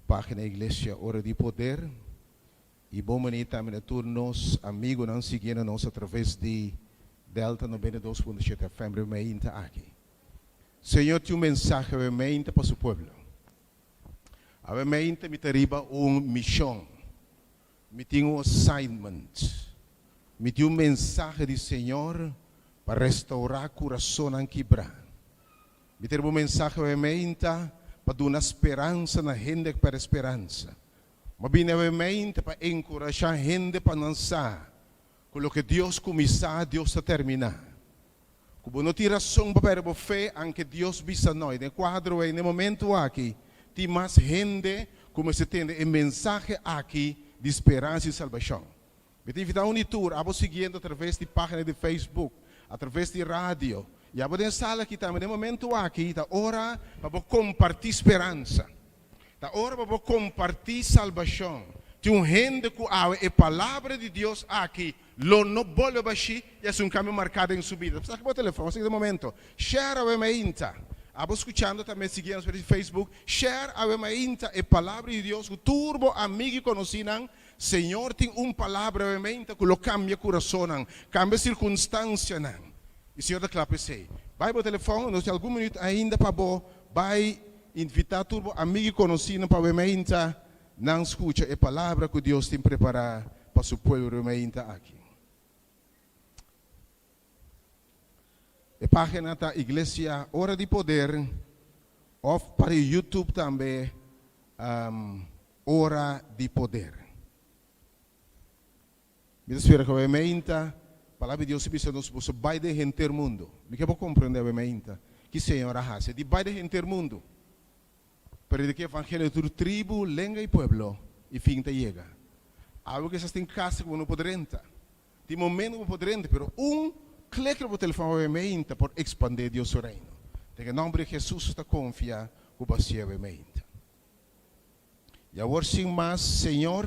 Página Iglesia Ora di Poder i bon bini tambe na tur nos amigunan siguiendo nos atraves di Delta 92.7 FM riba meinta aki. Señor tin un mensahe awe meinta pa su pueblo. Awe meinta mi ta riba un mishon. Mi tin un assignment. Mi tin un mensahe di Señor pa restaurá kurasonnan kibrá. Mi ta riba un mensahe awe meinta pa duna speransa na hende ku pèrdè speransa. Mi a bini awe meinta pa enkurashá hende pa nan sa ku loke Dios kuminsá, Dios ta terminá. Ku bo no tin rason pa pèrdè bo fe anke Dios bisa no. I den e kuadro ei, na e momentu aki, tin mas hende ku mester tende e mensahe aki di speransa i salbashon. Mi ta invitá un di tur, abo siguiendo atraves di página di Facebook, atraves di radio, i abo den sala aki tambe den momentu aki, ta ora pa bo kompartí speransa. Ta ora pa bo kompartí salbashon. Tin un hende ku awe e Palabra di Dios aki lo no bolbe bashí i hasi un kambio marká den su bida. Saka bo telefòn, saka den momento. Share awe mainta. Abo skuchando tambe siguiendo nos di Facebook, share awe mainta e Palabra di Dios ku tur bo amigu i konosínan. Señor tin un palabra awe mainta ku lo kambia kurasonnan, kambia sirkunstansianan. I Señor ta kla pa esei. Bai bo telefòn, nos tin algun minüt ainda pa bo bai invitá tur bo amigu i konosínan pa awe mainta nan skucha e palabra ku Dios tin prepará pa su pueblo awe mainta aki. E página ta Iglesia Ora di Poder òf pa YouTube tambe Ora di Poder. Mi ta spera ku awe mainta Palabra di Dios ta bisa nos boso bai den henter mundu. Mi ke bo komprende awe mainta ki Señor a hasi di bai den henter mundu. Predica evangelio na tur tribu, lenga i pueblo, i fin ta yega. Awe kisas tin casa ku bo no por drenta. Tin momento ku bo por drenta, pero un klik riba bo telefòn awe meinta por ekspandé Dios su reino. Den e nòmber di Hesus nos ta konfia ku bo hasié awe meinta. I awor sin mas, Señor,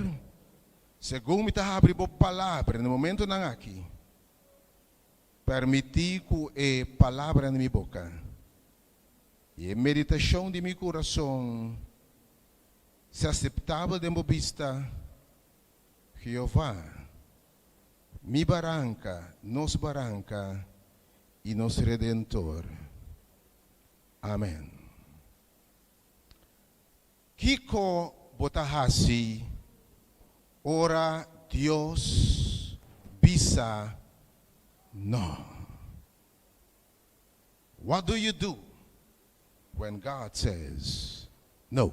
segun mi ta habri bo palabra na e momentonan aki, permití ku e palabranan di mi boka I e meditashon di mi kurason sea aseptabel den bo bista, Jehová, mi Baranka, nos Baranka i nos Redentor. Amèn. Kiko bo ta hasi ora Dios bisa nò? What do you do when God says no?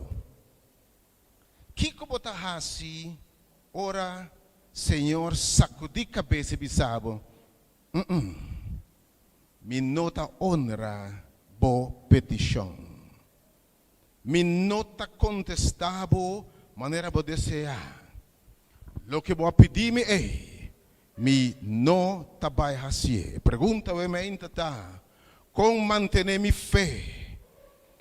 Kiko bo ta hasi ora Señor sakudí kabes i bisa bo, Mm-mm, mi no ta honra bo petishon. Mi no ta kontestá bo manera bo deseá. Loke bo a pidi mi ei, Mi no ta bai hasié. E pregunta awe meinta ta, Kon mantené mi fe,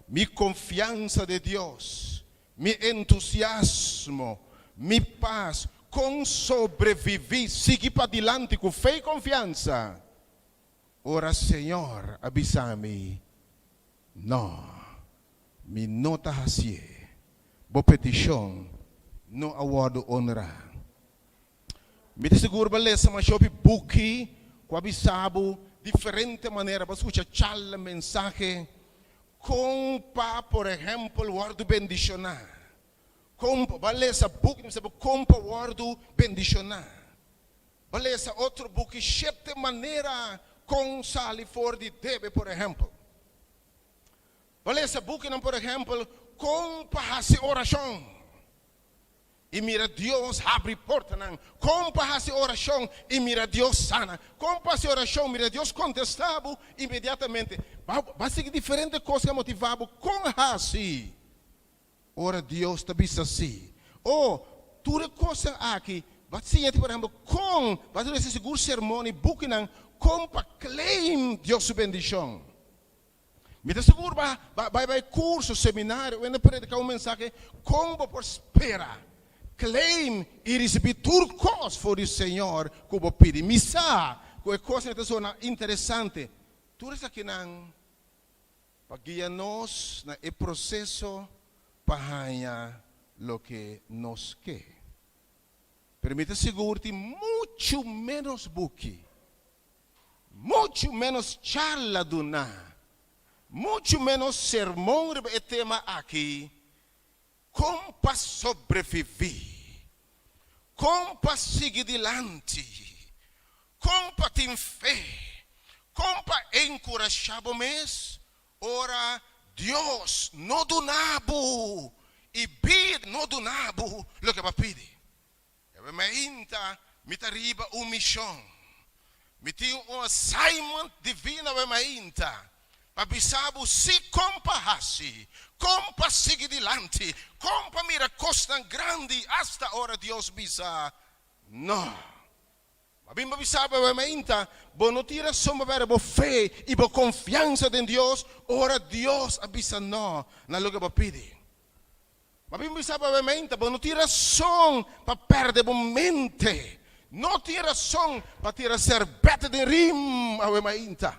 mi konfiansa den Dios, mi entusiasmo, mi pas? Kon sobreviví, sigui padilanti ku fe i konfiansa ora Señor a bisa mi? No, mi no ta hasié. Bo petishon no a wòrdu onrá. Mi ta sigur bo a lesa masha hopi buki ku a bisa bo diferente manera pa skucha charla, mensahe, kon pa, por ehèmpel, wòrdu bendishoná. Kon pa, bo a lesa buki ta bisa bo kon pa wòrdu bendishoná. Bo a lesa otro buki shete manera kon sali for di debe, por ehèmpel. Bo a lesa bukinan, por ehèmpel, kon pa hasi orashon. I mira Dios habri portanan. Kon pa hasi orashon i mira Dios sana. Kon pa hasi orashon mira Dios kontestá bo inmediatamente. Bo a sigui diferente kos ku a motivá bo kon hasi ora Dios ta bisa sí. O tur e kosnan aki bo a siña por ehèmpel kon bo a resibi sigur sermon i bukinan kon pa claim Dios su bendishon. Mi ta sigur ba bai bai kurso, seminario o hende prediká un mensahe kon bo por spera, claim i risibí tur kos for di Señor ku bo pidi. Mi sa ku e kosnan ta sona interesante. Tur esakinan pa guia nos na e proseso pa haña loke nos ke. Pero mi ta sigur tin muchu ménos buki Muchu ménos charla duná, muchu ménos sermon riba e tema aki, Kon pa sobreviví, kon pa sigui dilanti, kon pa tin fe, kon pa enkurashá bo mes ora Dios no duna bo i bida no duna bo loke bo a pidi. Awe mainta mi ta riba un mishon. Mi tin un assignment divino awe mainta pa bisa bo si kon pa hasi, kon pa sigui dilanti, kon pa mira kosnan grandi asta ora Dios bisa no. Ma bin pa bisa bo awe mainta, bo no tin rason pa pèrdè bo fe i bo konfiansa den Dios ora Dios a bisa no na loke bo a pidi. Ma bin bisa bo awe-meinta, bo no tin rason pa perde bo mente. No tin rason pa tira serbete den rim awe-mainta.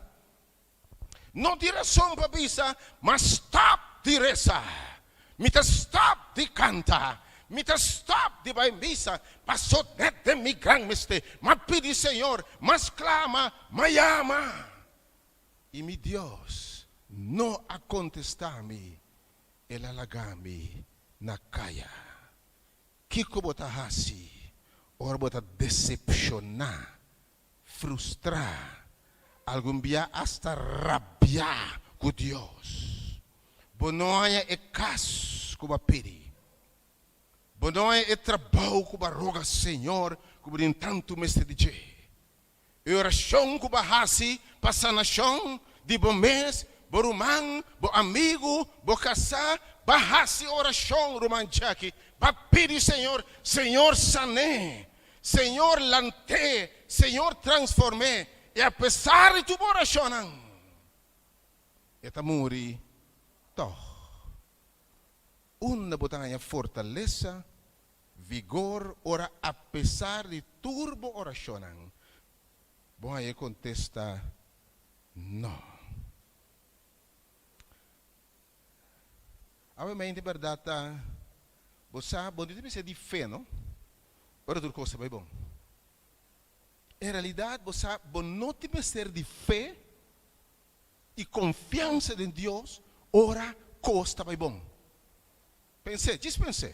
No tin rason pa bisa, M'a stop di resa. Mi ta stop di kanta. Mi ta stop di bai misa paso net den mi gran mester. M'a pidi Señor, m'a sklama, m'a yama. I mi Dios no a kontestá mi. El a laga mi na kaya. Kiko bo ta hasi ora bo ta desepshoná, frustrá, algun bia asta rabiá ku Dios? Bo no haña e kas ku bo a pidi. Bo no haña e trabou ku bo a roga Señor ku bo tin tantu mester di dje. E orashon ku bo a hasi pa sanashon di bo mes, bo ruman, bo amigu, bo kasá, bo a hasi orashon, ruman Jackie, bo a pidi Señor, Señor san'é, Señor lant'é, Señor transform'é, i apesar di tur bo orashonnan, e ta muri tòg. Unda bo ta haña fortalesa Vigor ora apesar di tur bo orashonnan, bo haña e kontesta no. Awe mente bèrdat ta, bo sa bo no ta mester di fe no, ora tur kos ta bai bon. En realidat bo sa bo no tin mester di fe i konfiansa den Dios ora kos ta bai bon. Pens'é, djis pens'é.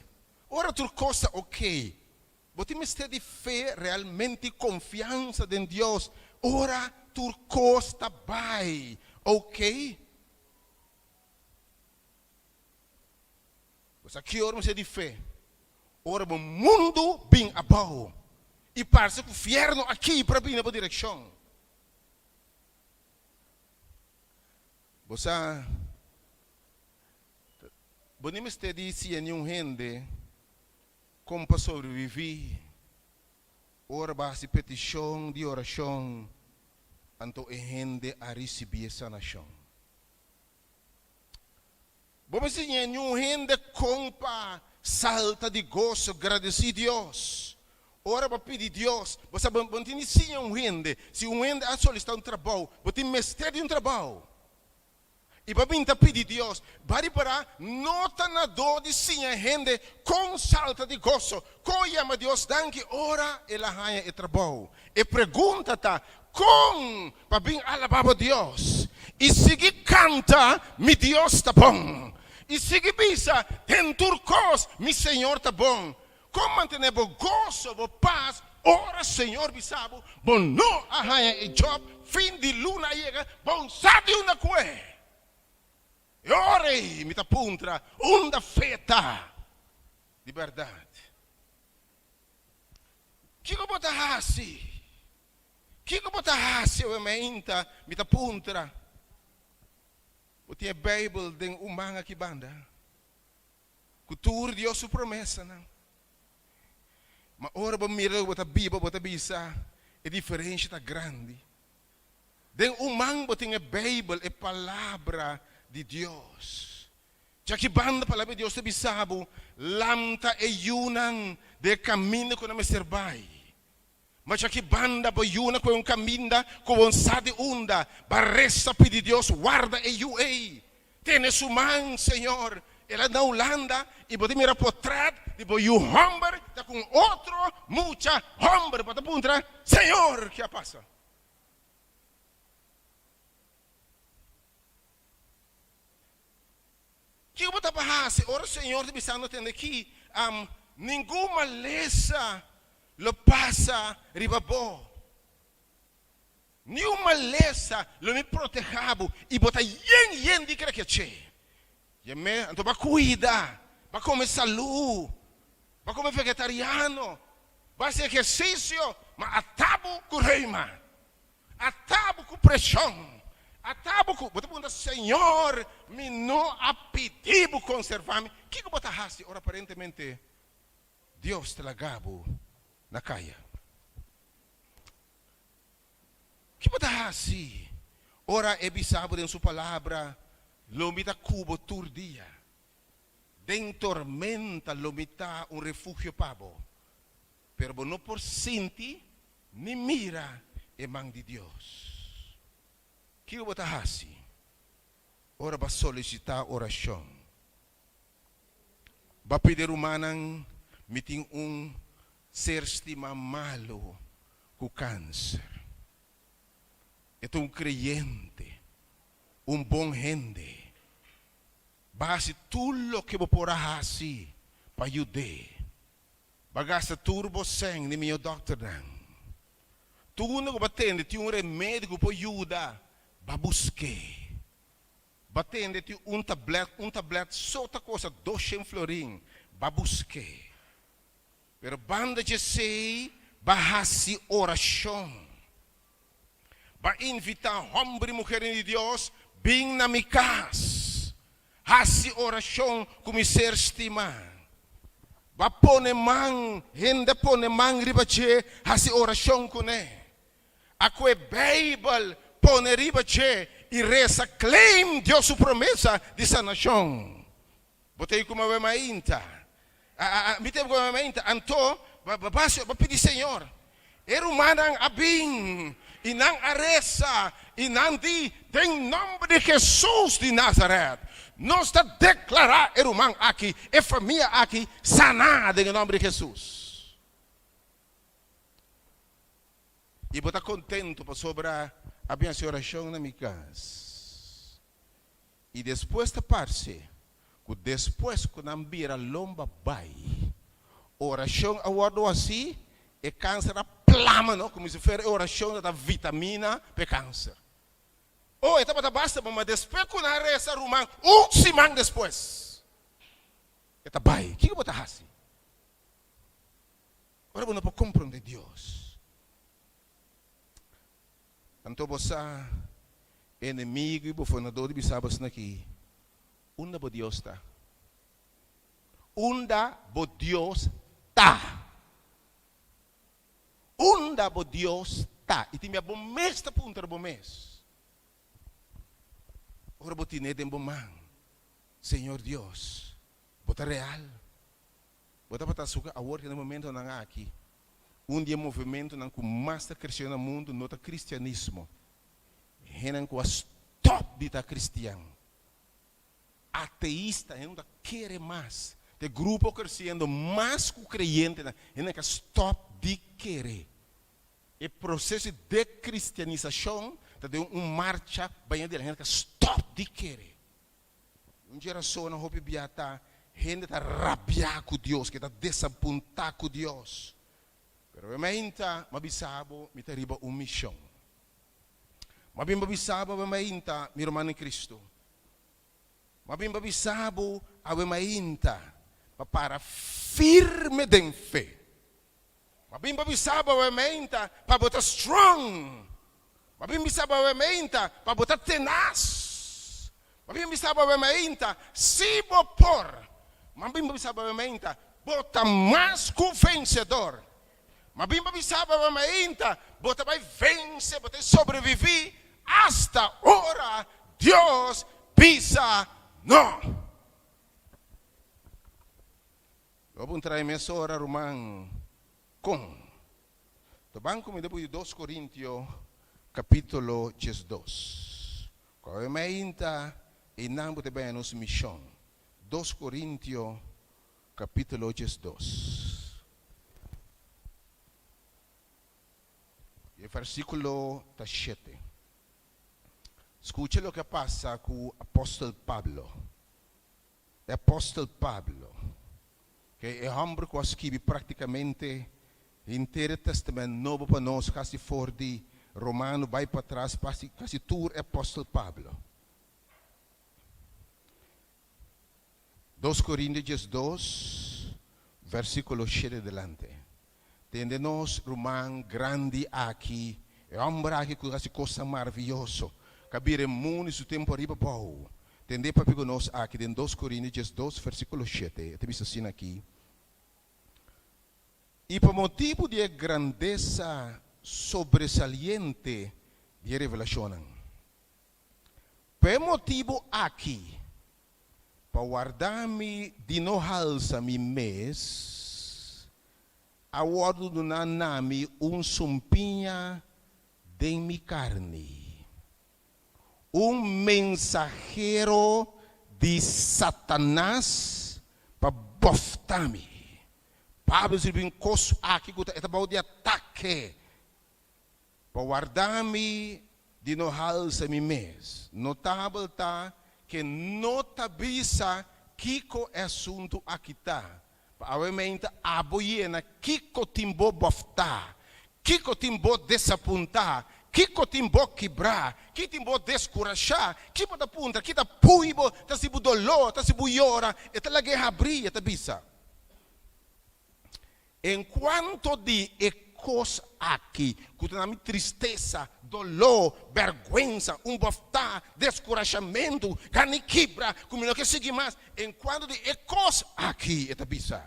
Ora tur kos ta okey, bo tin mester di fe realmente i konfiansa den Dios ora tur kos ta bai okey? Bo sa ki ora mester di fe? Ora bo mundu bin abou i parse ku fierno a kibra bini na bo direkshon. Bo sa. Bo ni mester di siña niun hende kon pa sobreviví ora bo a hasi petishon di orashon anto e hende a risibí e sanashon. Bo mester siña niun hende kon pa salta di goso, gradesí Dios ora bo pidi Dios. Bo sa bo no tin di siña un hende, si un hende a solisitá un trabou, bo tin mester di un trabou. I bo a bin ta pidi Dios, Bo ripará, no ta na dor di siña hende kon salta di goso, kon yama Dios danki ora el a haña e trabou. E pregunta ta, Kon pa bin alabá bo Dios i sigui kanta, Mi Dios ta bon, i sigui bisa, Den tur kos mi Señor ta bon? Kon mantené bo goso, bo pas, ora Señor bisa bo, bo no a haña e job, fin di luna a yega, bo un sa di unda kue? E ora ei mi ta puntra, unda fe ta di bèrdat? Kiko bo ta hasi? Kiko bo ta hasi awe mainta? Mi ta puntra. Bo tin e Beibel den un man aki banda? Ku tur Dios su promesanan. Ma ora bo mira loke bo ta biba, bo ta bisa, E diferensha ta grandi. Den un man bo tin e Beibel, e Palabra di Dios. Djaki banda Palabra di Dios ta bisa bo, Lamta e yunan den e kaminda ku nan mester bai. Ma djaki banda bo yuna ku e un kaminda ku bo sa di unda, ba resa pidi Dios warda e yu ei. Tene su man, Señor. El a na Hulanda i bo ta mira potret di bo yu homber ta ku un otro mucha homber. Bo ta puntra, Señor, ke a pasa? Kiko bo ta pa hasi ora Señor ta bisando tende ki ningun malesa lo pasa riba bo? Niun malesa lo mi proteha bo i bo ta yen yen di krekeche. Yemé, anto bo a kuida, bo a kome salú, bo a kome vegetariano, bo a hasi ehersisio, ma ata bo ku reuma. Ata bo ku preshon, ata bo ku, bo ta puntra, Señor, mi no a pidi bo konservá mi. Kiko bo ta hasi ora aparentemente Dios ta laga bo na kaya? Ki bo ta hasi ora E bisa bo den Su Palabra, Lo mi ta ku bo tur dia, den tormenta lo mi ta un refugio pa bo? Pero bo no por sinti ni mira e man di Dios. Kiko bo ta hasi ora bo a solisitá orashon? Bo a pidi rumannan, Mi tin un ser stimá malu ku kanser. E ta un kreyente, un bon hende. Bo a hasi tur loke bo por a hasi pa yud'é. Bo a gasta tur bo sèn di mihó dòkternan. Tur unda ku bo a tende tin un remedi ku por yuda, bo a busk'é. Bo a tende tin un tablèt, un tablèt so ta kosta doshen florin, bo a busk'é. Pero banda dje esei, bo a hasi orashon. Bo a invitá hòmber i muhernan di Dios, Bin na mi kas, hasi orashon ku mi ser stimá. Bo a pone man, hende a pone man riba dje, hasi orashon kuné. A kue Beibel pone riba dje i resa claim Dios su promesa di sanashon. Bo ta ku mawe mainta. Mi ta ku mawe mainta. Anto, bo basi, bo pidi Señor. E rumannan a bin i nan a resa i nan di, Den nomber di Jesus di Nazaret, nos ta deklará e ruman aki, e famia aki, saná den e nomber di Jesus. I bo ta kontentu pasobra a bin hasi orashon na mi kas. I despues ta parse ku despues ku nan bira lomba bai, orashon a wòrdu hasí, e kanser a plama no, komo si fuera e orashon ta vitamina pa e kanser. Oh, e tabata basta bon, ma despues ku nan a resa ruman un siman despues, e ta bai. Kiko bo ta hasi? Ora bo no por komprondé Dios, anto bo sa enemigu i bufonadó di bisa bo asina aki, Unda bo Dios ta? Unda bo Dios ta? Unda bo Dios ta? I tin bia bo mes ta puntra bo mes, ora bo tine den bo man, Señor Dios, bo ta real? Bo tabata suka awor ku na e momentonan aki, un di e movementonan ku mas ta kresiendo na mundu no ta kristianismo. Hendenan ku a stòp di ta kristian. Ateista, hende no ta kere mas. Ta e grupo kresiendo mas ku kreyentenan, hende ka stòp di kere. E proseso di dekristianisashon ta den un marcha baña di hende ka stòp di kere. Un dje rasonnan hopi bia ta hende ta rabiá ku Dios, ke ta desapuntá ku Dios. Pero e mainta m'a bisa bo mi ta riba un mishon. M'a bin pa bisa bo awe mainta, mi ruman den Kristu. M'a bin pa bisa bo awe mainta pa para firme den fe. M'a bin pa bisa bo awe mainta pa bo ta strong. M'a bin bisa bo awe mainta pa bo ta tenas. M'a bin bisa bo awe mainta si bo por. M'a bin pa bisa bo awe mainta bo ta mas ku vensedor. M'a bin pa bisa bo awe mainta bo ta bai vense, bo ta sobreviví asta ora Dios bisa no. Lo puntra e mesora, Ruman, kon? Ta ban ku mi ta pudi Dos Korintio kapítulo 12. Ku awe mainta einan bo ta bini nos mishon. Dos Korintio kapítulo 12. I e versíkulo ta shete. Skucha loke a pasa ku apòstel Pablo. E apòstel Pablo, ke e hòmber ku a skibi práktikamente henter e Tèstamènt Nobo pa nos, kasi for di Romano bai patras, kasi tur e apòstel Pablo. Dos Korintio 12, vèrsikulo shete delante. Tende nos ruman grandi aki, e hòmber aki ku hasi kosnan maravioso, ku a bira e mundu i su tempu ariba abou. Tende papia ku nos aki den Dos Korintio 12, vèrsikulo shete, e ta bisa asina aki, I pa motibu di e grandesa sobresaliente di e revelashonnan, pa e motibu aki, Pa warda mi di no halsa mi mes, a wòrdu duná na mi un sumpiña den mi karni, un mensahero di Satanas pa bòfta mi. Pablo sirbi un kos aki ku ta e ta bou di atake. Pa warda mi di no halsa mi mes. Notabel ta ke no ta bisa kiko e asuntu aki ta. Pa awe meinta abo yena kiko tin bo bòftá, kiko tin bo desapuntá, kiko tin bo kibrá, ki tin bo deskurashá, ki bo ta puntra, ki ta pui bo, ta hasi bo doló, ta hasi bo yora, e ta lag'é habrí, e ta bisa. En kuanto di e kos aki ku ta na mi tristesa, doló, bèrgwensa, un bòftá, deskurashamentu, gana kibra, ku mi no ke sigui mas, en kuanto di e kos aki, e ta bisa,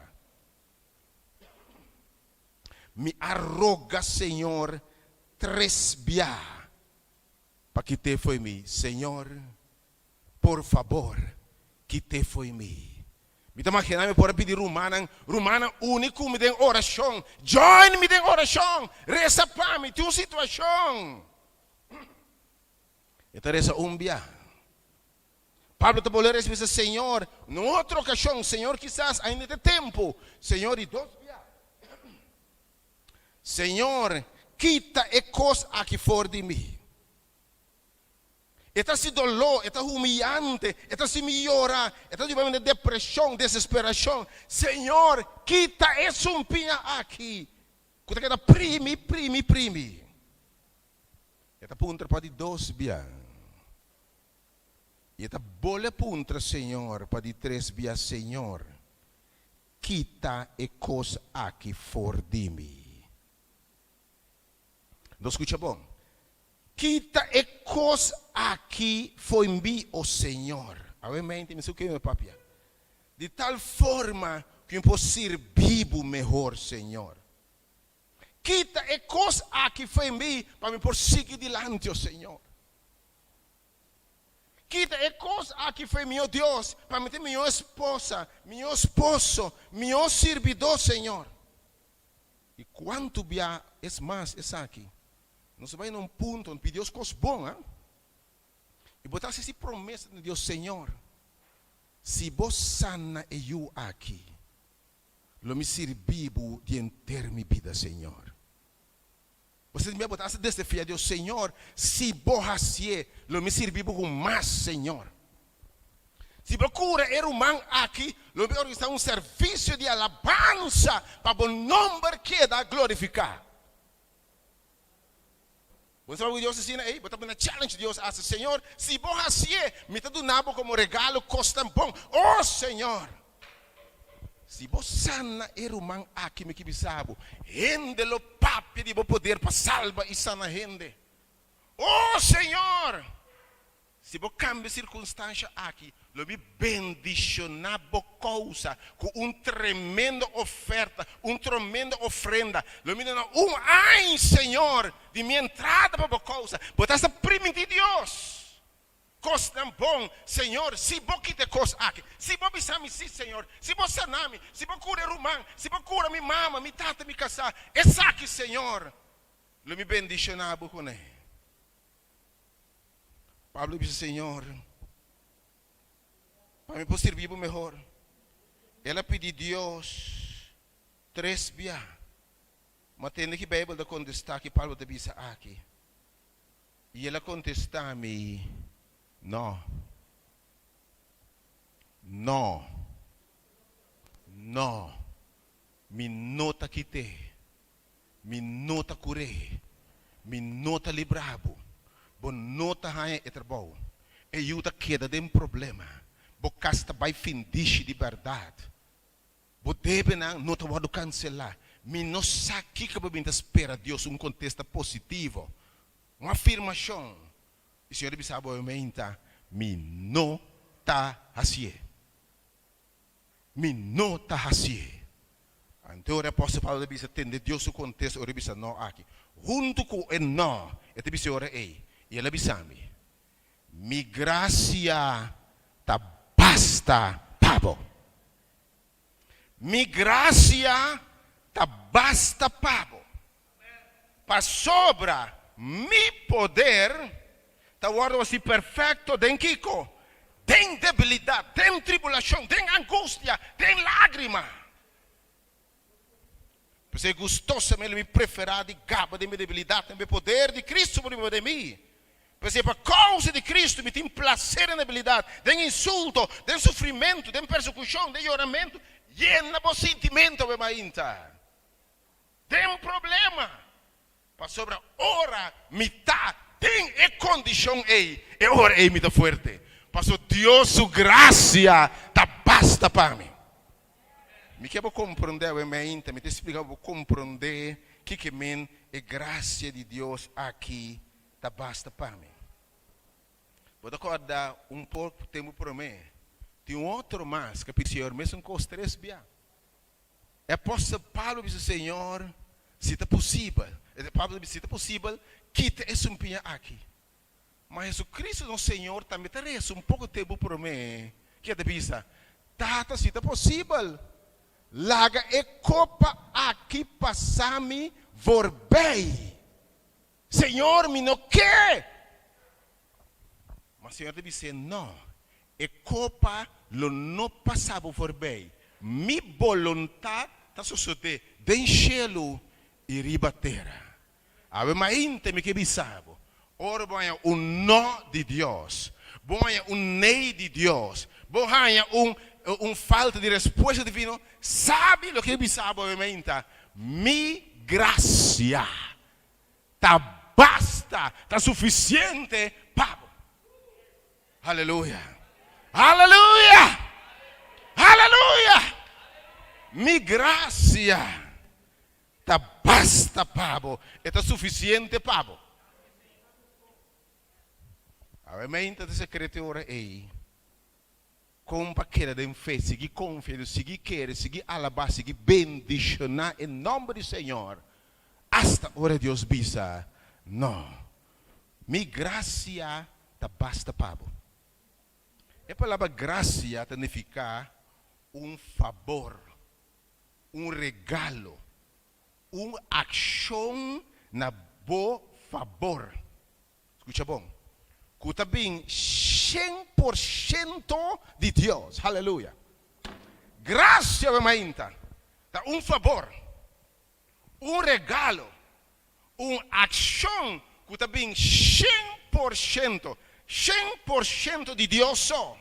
Mi a roga Señor tres bia pa kit'é fo'i mi. Señor, por fabor, kit'é fo'i mi. Mi ta magina mi por a pidi rumannan, Rumannan, uni ku mi den orashon. Join mi den orashon. Resa pa mi. Tin un situashon. E ta resa un bia. Pablo ta bolbe resa i bisa, Señor, na un otro okashon, Señor, kisas ainda ta e tempu. Señor, di dos bia. Señor, kita e kos aki for di mi. E ta hasi doló, e ta humiyante, e ta hasi mi yora, e ta yuba mi den depreshon, desesperashon. Señor, kita e sumpiña aki ku ta keda primi, primi, primi. E ta puntra pa di dos bia. I e ta bole puntra Señor pa di tres bia, Señor, kita e kos aki for di mi. No skucha bon. Kita e kos aki fo'i mi, o Señor. Awe mente mi su ke mi papia. Di tal forma ku mi por sirbi bo mehor, Señor. Kita e kos aki fo'i mi pa mi por sigui dilanti, o Señor. Kita e kos aki fo'i mi, o Dios, pa mi ta mihó esposa, mihó esposo, mihó sirbidó, Señor. I kuantu bia es mas esaki? Nos a bai na un punto, nos pidi Dios kos bon, ha? I bo ta hasi si promesa na Dios, Señor. Si bo sana e yu aki, lo mi sirbi bo di henter mi bida, Señor. Bo sa di mi, bo ta hasta desafia Dios, Señor, si bo hasié, lo mi sirbi bo ku mas, Señor. Si bo kura e ruman aki, lo mi organisá un servisio di alabansa pa bo nòmber keda glorifiká. Bo sa ku Dios asina ei? Bo ta pone challenge Dios hasi, Señor, si bo hasié, mi ta duna bo komo regalo kosnan bon. Oh, Señor! Si bo sana e ruman aki, mi ke bisa bo, hende lo papia di bo poder pa salba i sana hende. Oh, Señor! Si bo kambia sirkunstansha aki, lo mi bendishoná bo kousa ku un tremendo oferta, un tremendo ofrenda. Lo mi duna un añ, Señor, di mi entrada pa bo kousa. Bo ta hasta primintí Dios kosnan bon, Señor, si bo kita e kos aki, si bo bisa mi sí, Señor, si bo sana mi, si bo kura e ruman, si bo kura mi mama, mi tata, mi kasá, esaki, Señor, lo mi bendishoná bo kuné. Pablo bisa, Señor, pa mi por sirbi bo mehor. El a pidi Dios tres bia. Ma tende ki Bijbel ta kontestá ki Pablo ta bisa aki. I el a kontestá mi, No. No. No. Mi no ta kit'é. Mi no ta kur'é. Mi no ta libra bo. Bo no ta haña e trabou. E yu ta keda den problema. Bo kas ta bai findishi di bèrdat. Bo debenan no ta wòrdu kanselá. Mi no sa kiko bo bin ta spera Dios un kontesta positivo, un afirmashon. I Señor a bisa bo meinta, Mi no ta hasié. Mi no ta hasié. Anto ora e apòstel Pablo ta bisa tende Dios su kontesta ora e bisa nò aki. Huntu ku e nò, e ta bisa e ora ei, I el a bisa mi, Mi grasia ta basta pa bo. Mi grasia ta basta pa bo. Pasobra mi poder ta wòrdu hasi perfekto den kiko? Den debilidat, den tribulashon, den angustia, den lágrima. P'esei gustosamente lo mi preferá di gaba den mi debilidatnan pa e poder di Kristu por biba den mi. P'esei pa kousa di Kristu mi tin plaser den debilidat, den insulto, den sufrimentu, den persekushon, den yoramentu. Yena bo sintimentu awe mainta. Den problema, pasobra ora mi ta den e kondishon ei, e ora ei mi ta fuerte, paso Dios su grasia ta basta pa mi. Mi ke bo komprondé awe meinta, mi ta splika bo komprondé kiko men e grasia di Dios aki ta basta pa mi. Bo ta kòrda un poko tempu promé, tin un otro mas ku a pidi Señor mesun kos tres bia. E apòstel Pablo bisa, Señor, si ta posibel, Pablo ta bisa, si ta posibel, kita e sumpiña aki. Ma Jesucristo nos Señor tambe ta resa un poko tempu promé ku e ta bisa, Tata, si ta posibel, laga e kopa aki pasa mi voorbij. Señor, mi no ke! Ma Señor ta bis'é, No, e kopa lo no pasa bo voorbij. Mi boluntat ta sosodé den shelu i riba tera. Awe mainta mi ke bisa bo, ora bo haña un no di Dios, bo haña un nee di Dios, bo haña un un falta di respuesta divino, sabi loke bisa bo awe mainta, Mi grasia ta basta, ta sufisiente pa bo. Aleluya! Aleluya! Aleluya! Mi grasia ta basta pa bo, e ta sufisiente pa bo. Awe meinta ta sekreto e ora ei. Kon pa keda den fe, sigui konfia Dios, sigui kere, sigui alabá, sigui bendishoná e nòmber di Señor asta ora Dios bisa, No, mi grasia ta basta pa bo. E palabra grasia ta nifiká un fabor, un regalo, un akshon na bo fabor. Skucha bon, ku ta bin. 100% di Dios. Haleluya! Grasia bo mainta ta un fabor, un regalo, un akshon ku ta bin 100%, 100% di Dios so,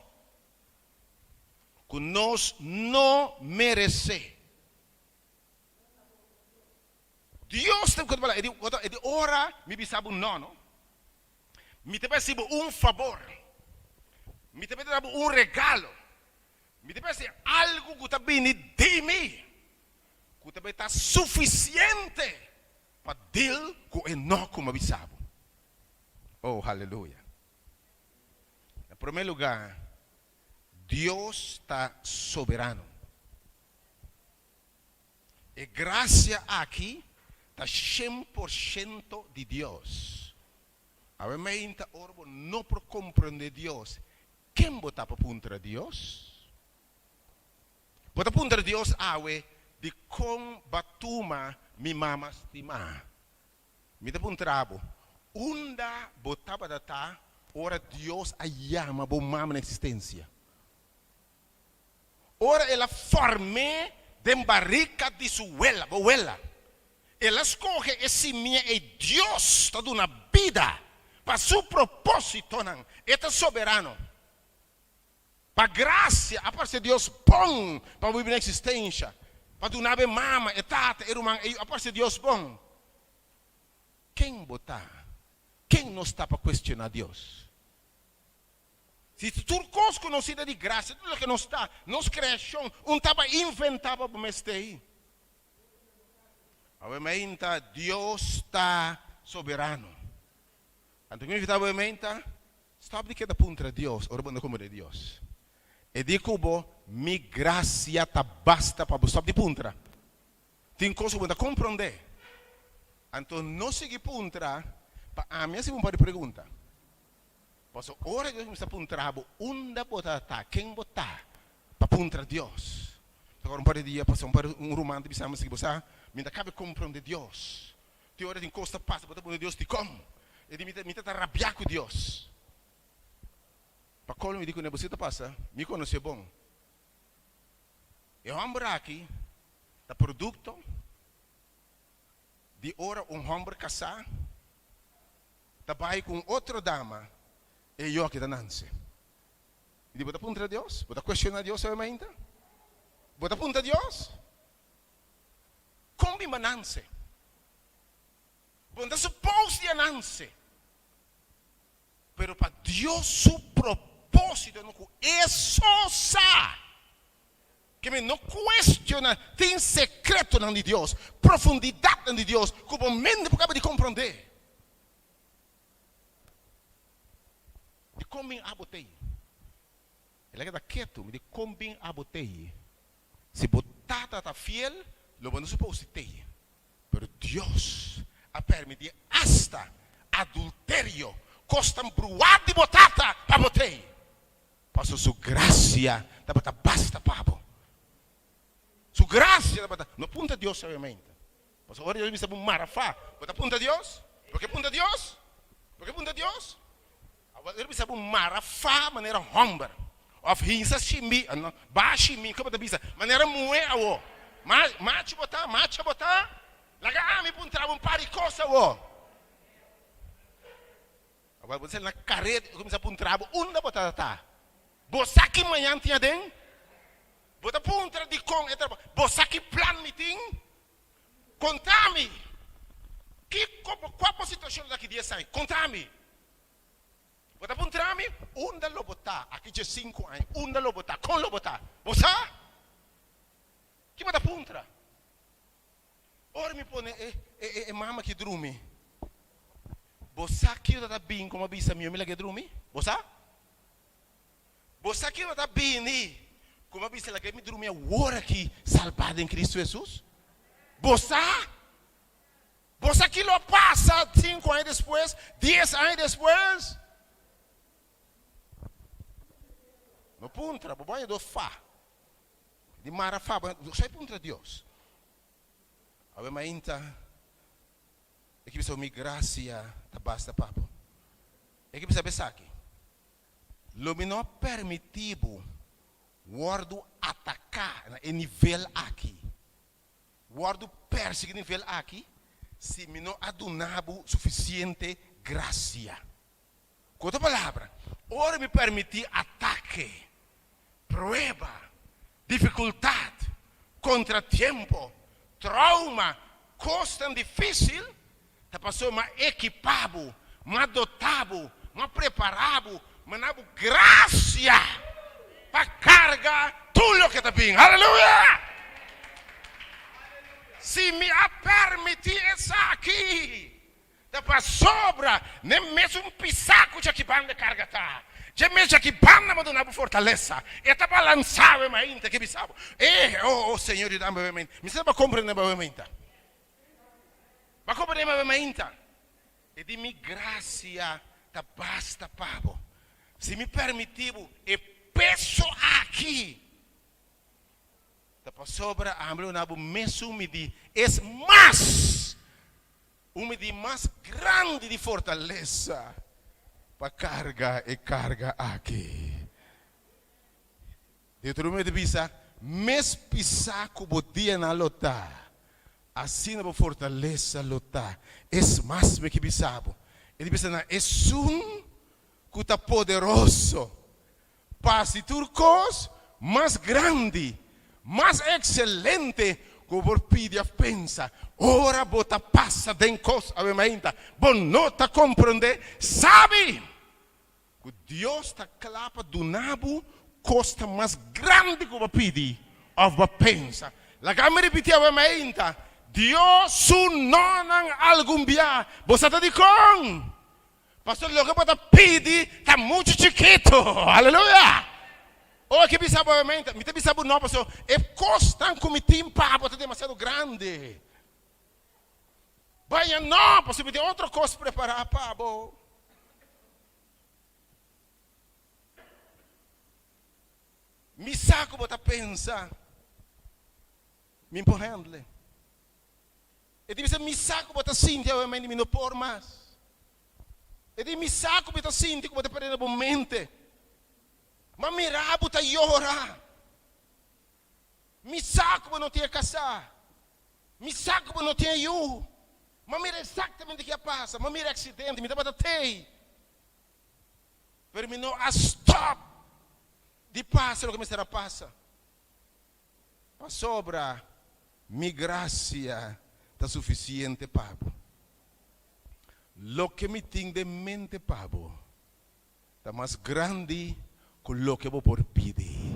ku nos no meresé. Dios ta ku ta e di, e di ora mi bisa bo no, no. Mi ta bai hasi bo un fabor. Mi ta bai duna bo un regalo. Mi ta bai hasi algu ku ta bini di mi, ku ta bai ta sufisiente pa deal ku e no ku mi a bisa bo. Oh, haleluya. Na promé lugá, Dios ta soberano. E grasia aki ta 100% di Dios. Awe meinta ora bo no por komprendé Dios, ken bo ta pa puntra Dios? Bo ta puntra Dios awe dikon b'a tuma mi mama stimá? Mi ta puntra bo, unda bo tabata ta ora Dios a yama bo mama na eksistensia? Ora el a form'é den barika di su wela, bo wela, el a skohe e simia ei Dios ta duna bida pa su propósitonan. E ta soberano. Pa grasia a parse Dios bon pa bo biba na eksistensha, pa duna bo e mama, e tata, e ruman, e yu, a parse Dios bon. Ken bo ta? Ken nos ta pa kuestioná Dios? Si tur kos ku nos ta di grasia, tur loke nos ta, nos kreashon, un taba inventá pa bo mester ei. Awe meinta Dios ta soberano. Anto mi invitá bo awe meinta, stòp di keda puntra Dios ora bo no komprendé Dios. E di ku bo, Mi grasia ta basta pa bo. Stòp di puntra. Tin kos ku bo no ta komprondé. Anto no sigui puntra pa ami hasi bo un par di pregunta. Pasobra ora Dios kuminsá puntra bo unda bo ta ta, ken bo ta pa puntra Dios. Awor un par di dia pasa un par un ruman ta bisa mi bo sa mi ta kabe komprondé Dios. Tin ora tin kos ta pasa bo ta puntra Dios dikon? E di mi ta mi ta ta rabiá ku Dios. Pa kolo mi di kuné bo si ta pasa mi konosé bon. E hòmber aki ta produkto di ora un hòmber kasá ta bai ku un otro dama, e yoki ta nanse. I di bo ta puntra Dios? Bo ta kuestioná Dios awe mainta? Bo ta puntra Dios? Kon bin bo a nanse? Bo no ta supos di a nanse. Pero pa Dios su propósito no ku e so sa. Ke men no kuestioná, tin sekretonan di Dios, profundidatnan di Dios ku bo mente por kaba di komprondé. Dikon bin abo t'ei? El a keda ketu, mi di, Kon bin abo t'ei? Si bo tata ta fiel, lo bo no supos di t'ei. Pero Dios a permití asta adulterio, kosnan bruá di bo tata pa bo t'ei. Pasobra su grasia tabata basta pa bo. Su grasia tabata. No punta Dios sabiamente. Pasobra ora Dios bisa bo mara fa, bo ta punta Dios? Bo ke punta Dios? Bo ke punta Dios? Awor Dios bisa bo mara fa manera homber. Of hinsa shimbi, no, ba shimbi, kon bo ta bisa? Manera muhe awo. Ma, machu bo ta? Macha bo ta? Laga ami puntra bo un par di kos awo. Awor bo ta sali na karet i kuminsá puntra bo unda bo ta ta. Bo sa ki mañan tin aden? Bo ta puntra dikon e trabou. Bo sa ki plan mi tin? Konta mi! Kiko bo, kua bo situashon ta aki dies aña? Konta mi! Bo ta puntra mi unda lo bo ta aki diesinku aña? Unda lo bo ta? Kon lo bo ta? Bo sa? Ki bo ta puntra? Ora mi pone e e e mama ki drumi, bo sa kiko ta bin como a bisa mi mi lag'é drumi? Bo sa? Bo sa kiko ta bini como a bisa lag'é mi drumi awor aki salbá den Cristo Jesus? Bo sa? Bo sa ki lo pasa sinku aña despues, dies aña despues? No puntra, bo baña dos fa. Di mara fa, bo sa puntra Dios. Awe mainta e ke bisa mi gracia ta basta pa bo. E ke bisa esaki. Lo mi no a permití bo wòrdu ataká na e nivel aki, wòrdu persiguí na e nivel aki, si mi no a duna bo sufisiente grasia. Ku otro palabra, ora mi permití atake, prueba, difikultat, kontratiempo, trauma, kosnan difísil, ta pasobra mi a ekipá bo, mi a dotá bo, mi a prepará bo, mi a na bo grasia pa karga tur loke ta bin. Aleluya! Si mi a permití esaki, Ta pasobra n'e mesun pisá ku djaki banda e karga ta, dje mes djaki banda bo duna bo fortalesa. E ta balansá bo e mainta ke bisa bo, E, o, o Señor yuda mi e mainta. Mi sa bo a komprendé bo e mainta. Bo a komprendé bo e mainta. E di mi grasia ta basta pa bo. Si mi permití bo e peso aki, ta pasobra ami lo duna bo mesun midí. Es mas! Un midí mas grandi di fortalesa pa karga e karga aki. Deuteronomio ta bisa, Mes pisá ku bo dianan lo ta, asina bo fortalesa lo ta. Es mas mi ke bisa bo. E ta bisa nan, Esun ku ta poderoso pa hasi tur kos mas grandi, mas ekselente ku bo por pidi òf pensa. Ora bo ta pasa den kos awe mainta, bo no ta komprondé, sabi ku Dios ta kla pa duna bo kos ta mas grandi ku bo a pidi òf bo a pensa. Laga mi ripití awe mainta, Dios su nonan algun bia. Bo sa ta dikon? Pasobra loke bo ta pidi ta muchu chikitu. Aleluya! Ora ki bisa bo obviamente, mi ta bisa bo no pasobra e kosnan ku mi tin pa bo ta demasiado grandi. Baña no, pasobra mi tin otro kos prepará pa bo. Mi sa ku bo ta pensa, mi por handle. E di bisa, Mi sa ku bo ta sinti awe mente mi no por mas. E di, Mi sa ku bo ta sinti ku bo ta perde bo mente. Ma mira bo ta yora. Mi sa ku bo no tin e kasá. Mi sa ku bo no tin e yu. Ma mira eksaktamente ke a pasa. Ma mira e aksidente. Mi tabata tei. Pero mi no a stòp di pasa loke mester a pasa. Pasobra mi grasia ta sufisiente pa bo. Loke mi tin den mente pa bo ta mas grandi ku loke bo por pidi.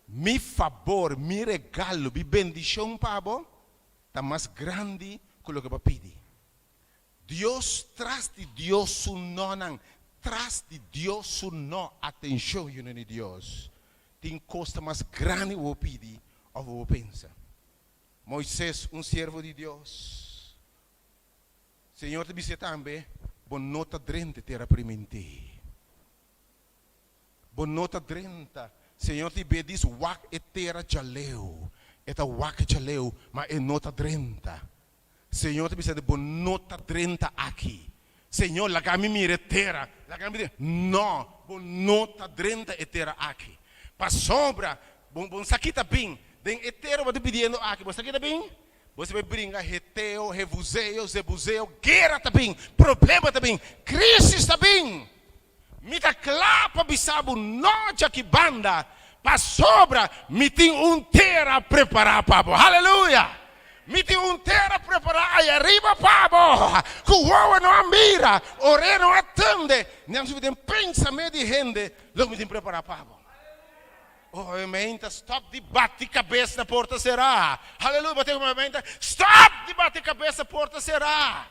Mi fabor, mi regalo, mi bendishon pa bo ta mas grandi ku loke bo a pidi. Dios tras di Dios su nonan, tras di Dios su no. Atencion yunan di Dios, tin cos ta mas grandi cu bo pidi of bo pensa. Moises, un siervo di Dios, Señor ta bis'é tambe, Bo no ta drenta e tera primintí. Bo no ta drenta. Señor ta be dis wak e tera djaleu. E ta wak djaleu, ma e no ta drenta. Señor ta bisa bo no ta drenta aki. Señor, laga mi mira e tera. Laga mi No, bo no ta drenta e tera aki. Pasobra bo bo sa ki ta bin den e tera bo ta pidiendo aki. Bo sa ki ta bin? Bo sa bai bringa heteo, hevuzeo, zebuzeo, guera ta bin, problema ta bin, crisis ta bin. Mi ta kla pa bisa bo no djaki banda, pasobra mi tin un tera prepará pa bo. Haleluya! Mi tin un tera prepará aya riba pa bo, ku wowo no a mira, orea no a tende, ni a subi den pensamentu di hende loke mi tin prepará pa bo. Oh, e meinta, stòp di bati kabes na porta será. Haleluya! Bo ta meinta, stòp di bati kabes na porta será.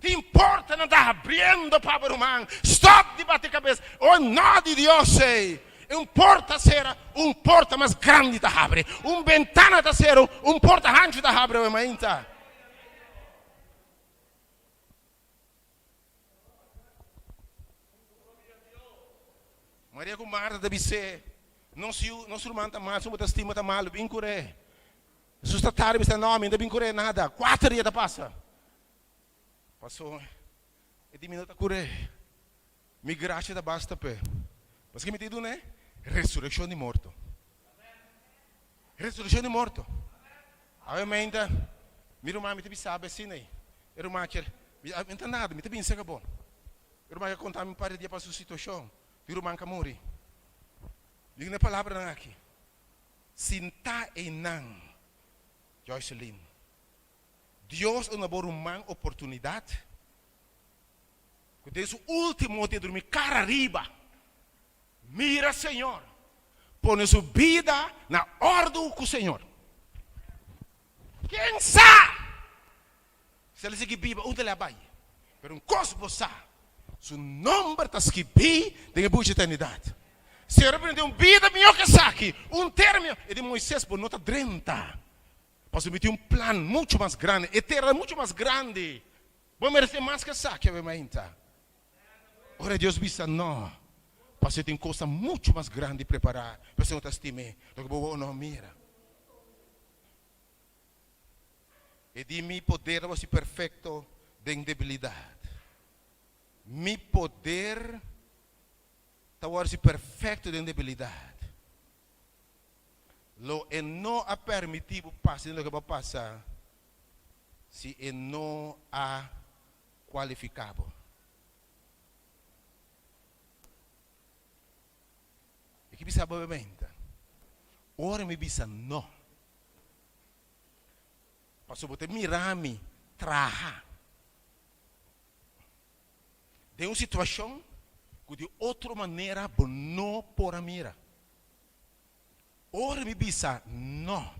Tin portanan ta habriendo pa bo ruman. Stop di bati kabes. O no di Dios ei. Un porta sera, un porta mas grandi ta habri. Un bentana ta sera, un porta hanchu ta habri awe mainta. Maria ku Marta ta bis'é, Nos yu, nos ruman ta mal, su bo ta stima ta malu, bin kur'é. Jesus ta tardi bisa, No, mi no ta bin kur'é nada. Kuater dia ta pasa. Paso e di mi no ta kur'é. Mi gracia ta basta p'e. Paske mi ta dun'e resureccion di morto. Resureccion di morto. Awe mainta mi ruman mi ta bisa bo asina ei. E ruman kier, mi no ta nada, mi ta bin serka bo. E ruman a konta mi un par di dia pa su situacion. Di ruman ka muri. Mi duna e palabranan aki. Sinta einan, Joyceline. Dios a duna bo ruman oportunidad ku den su ultimo dia durmi kara riba, mira Señor, pone su bida na òrdu ku Señor. Ken sa si el a sigui biba unda el a bai? Pero un kos bo sa, su nomber ta skibí den e buki di eternidat. Señor a brinda un bida mihó ku esaki, un tera mihó. E di Moisés, bo no ta drenta, pasobra mi tin un plan muchu mas grandi, e tera ta muchu mas grandi. Bo meresé mas ku esaki awe mainta. Ora Dios bisa no, pasobra tin kosnan muchu mas grandi prepará pa esun ku ta stim'é. Loke bo wowo no a mira. E di, Mi poder ta wòrdu perfekto den debilidat. Mi poder ta wòrdu perfekto den debilidat. Lo e no a permití bo pasa den loke bo a pasa si e no a kualifiká bo. E ke bisa bo obviamente. Ora mi bisa no, pasobra bo ta mira mi traha den un situashon ku di otro manera bo no por a mira. Ora mi bisa no,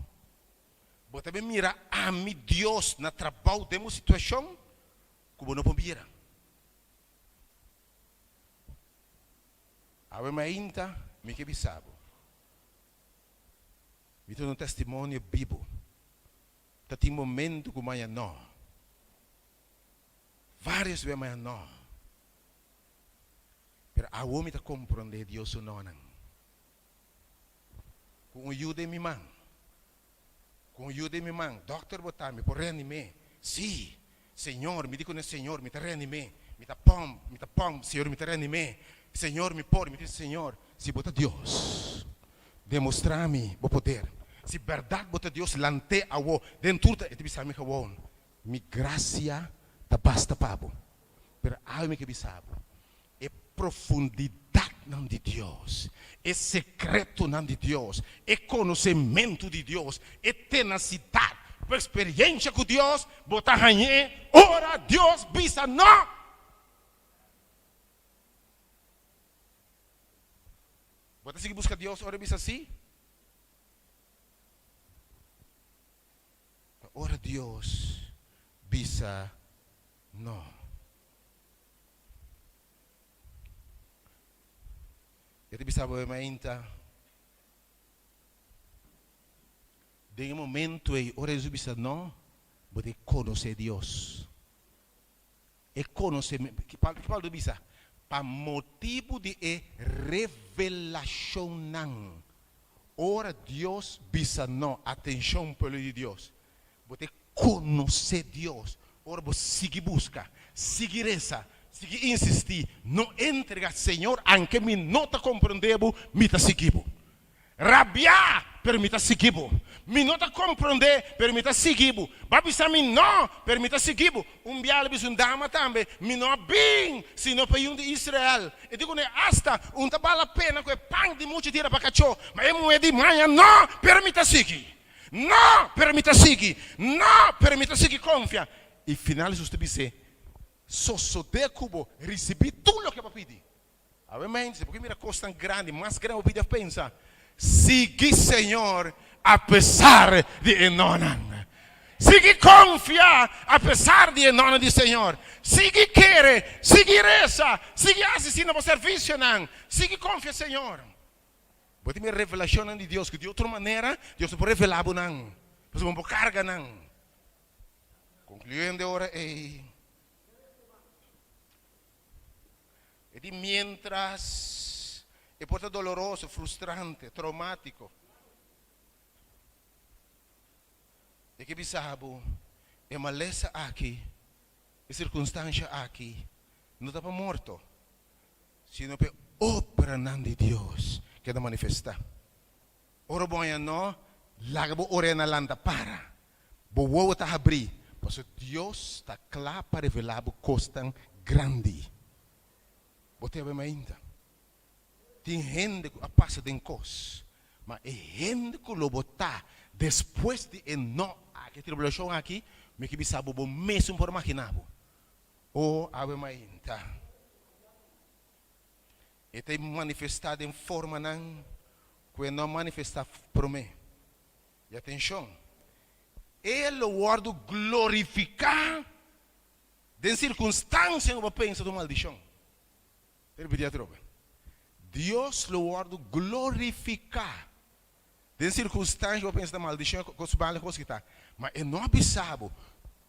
bo ta bin mira ami Dios na trabou den un situashon ku bo no por mira. Awe mainta mi ke bisa bo, mi ta duna un testimonio bibu, ta tin momento ku maña no, varios bes maña no, pero awo mi ta komprondé Dios su nonan. Ku un yu den mi man, ku un yu den mi man, dòkter bo ta, mi por reanim'é? Sí, Señor, mi di ku ne Señor, mi ta reanim'é, mi ta pòmp, mi ta pòmp, Señor, mi ta reanim'é, Señor, mi por, mi di, Señor, si bo ta Dios, demostrá mi bo poder, si bèrdat bo ta Dios, lant'é awo den tur ta, e ta bisa mi gewon, mi grasia ta basta pa bo, pero awe mi ke bisa bo, E profundidatnan di Dios, e sekretonan di Dios, e konosementu di Dios, e tenasidat pa eksperiensha ku Dios, bo ta hañ'é ora Dios bisa no. Bo ta sigui buska Dios ora e bisa sí? Ta ora Dios bisa no. E ta bisa bo e mainta, den e momento ei ora Hesus bisa no, bo ta konosé Dios. E konosé, ki Pablo ta bisa? Pa motibu di e revelashonnan. Ora Dios bisa no, atenshon pueblo di Dios, Bo ta konosé Dios ora bo sigui buska, sigui resa, sigui insistí, no entregá. Señor, anke mi no ta komprondé bo, mi ta sigui bo. Rabiá, pero mi ta sigui bo. Mi no ta komprondé, pero mi ta sigui bo. Bo a bisa mi no, pero mi ta sigui bo. Un biaha lo bisa un dama tambe, Mi no a bin sino pa yun di Israel. E di kuné, Asta un ta bal la pena ku e pan di mucha tira pa kachó. Ma e muhé di, Maña no, pero mi ta sigui. No, pero mi ta sigui. No, pero mi ta sigui konfia. I final Hesus ta bis'é, Sosodé ku bo risibí tur loke bo a pidi. Awe mente, bo ke mira kosnan grandi, mas grandi bo pidi òf pensa. Sigui Señor apesar di e nonan. Sigui konfia apesar di e nonan di Señor. Sigui kere, sigui resa, sigui asistí na bo servisionan. Sigui konfia Señor. Bo tin e revelashonnan di Dios ku di otro manera Dios no por revelá bo nan, pasobra bo no por karga nan. Konkluyendo e ora ei, e di miéntras e por ta doloroso, frustrante, traumátiko, e ke bisa bo, e malesa aki, e sirkunstansha aki no ta pa morto. Sino pa e obranan di Dios keda manifestá. Ora bo haña no, laga bo oreanan lanta para, bo wowo ta habrí, pasobra Dios ta kla pa revelá bo kosnan grandi. Bo ta yab'é mainta. Tin hende ku a pasa den kos, ma e hende ku lo bo ta despues di e no aki, e tribulashon aki, mi ke bisa bo, bo mesun por maginá bo. O awe mainta. E ta manifestá den formanan ku e no a manifestá promé. I atenshon, E lo wòrdu glorifiká den sirkunstansia ku bo a pensa ta un maldishon. Ta ripití atrobe. Dios lo wòrdu glorifiká den sirkunstansia ku bo a pensa ta maldishon, kos bale, kos kita. Ma e no a bisa bo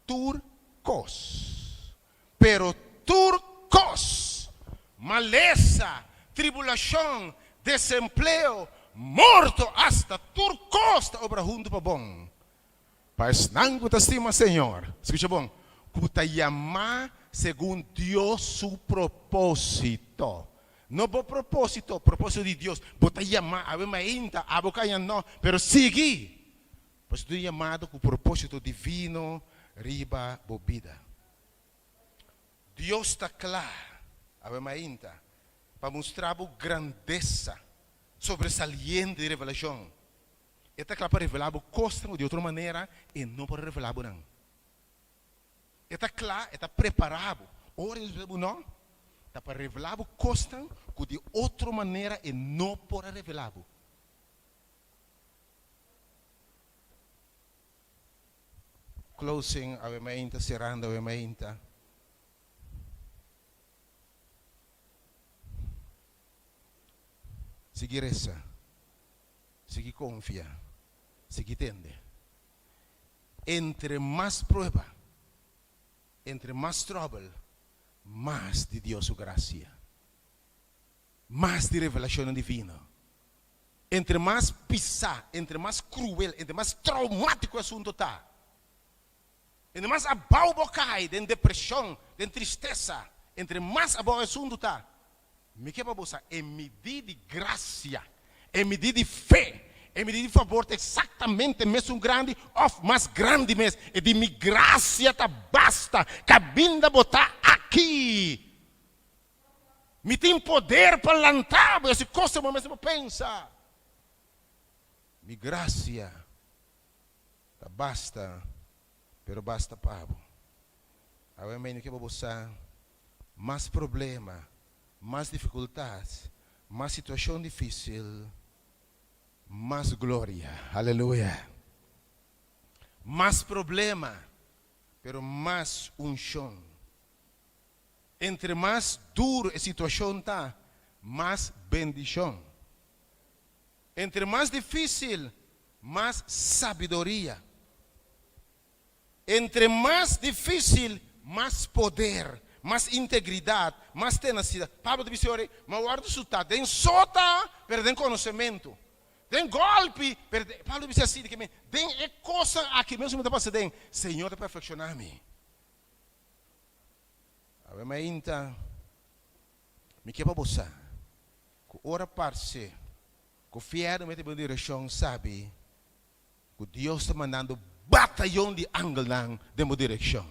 tur kos. Pero tur kos, malesa, tribulashon, desempleo, morto, asta tur kos ta obra huntu pa bon pa esnan ku ta stima Señor, skucha bon, ku ta yamá segun Dios su propósito. No bo propósito, propósito di Dios. Bo ta yamá, awe mainta, abo kaña no, pero sigui! Pasobra tin un yamado ku propósito divino riba bo bida. Dios ta kla, awe mainta, pa mustra bo grandesa sobresaliente di revelashon. E ta kla pa revelá bo kosnan ku di otro manera e no por a revelá bo nan. E ta kla, e ta prepará bo. Ora Dios bisa bo nò, ta pa revelá bo kosnan ku di otro manera e no por a revelá bo. Closing, awe mainta, serando awe mainta. Sigui resa, sigui konfia, sigui tende. Entre mas prueba, entre mas tròbel, mas di Dios su grasia, mas di revelashonnan divino. Entre mas pisá, entre mas kruel, entre mas traumátiko e asuntu ta, entre mas abou bo kai den depreshon, den tristesa, entre mas abou e asuntu ta, mi ke pa bo sa e midí di grasia, e midí di fe, e midí di fabor ta eksaktamente mesun grandi òf mas grandi mes. E di mi grasia ta basta, kaminda bo ta aki. Mi tin poder pa lanta bo, esi cosa bo mester por pensa. Mi gracia ta basta, pero basta pa bo. Awe mei no ke pa bo sa mas problema, mas dificultad, mas situacion dificil, mas gloria. Aleluya. Mas problema, pero mas uncion. Entre mas duru e situashon ta, mas bendishon. Entre mas difísil, mas sabiduria. Entre mas difísil, mas poder, mas integridat, mas tenasidat. Pablo ta bisa ora ei, Mi a wòrdu sutá den sota, pero den konosementu, den gòlpi, pero den. Pablo ta bisa asina, Den e kosnan aki mes ku mi ta pasa den, Señor ta perfekshoná mi. Awe mainta mi ke pa bo sa ku ora parse ku fièrnu mete bo direkshon sabi ku Dios ta mandando batayon di angelnan den bo direkshon.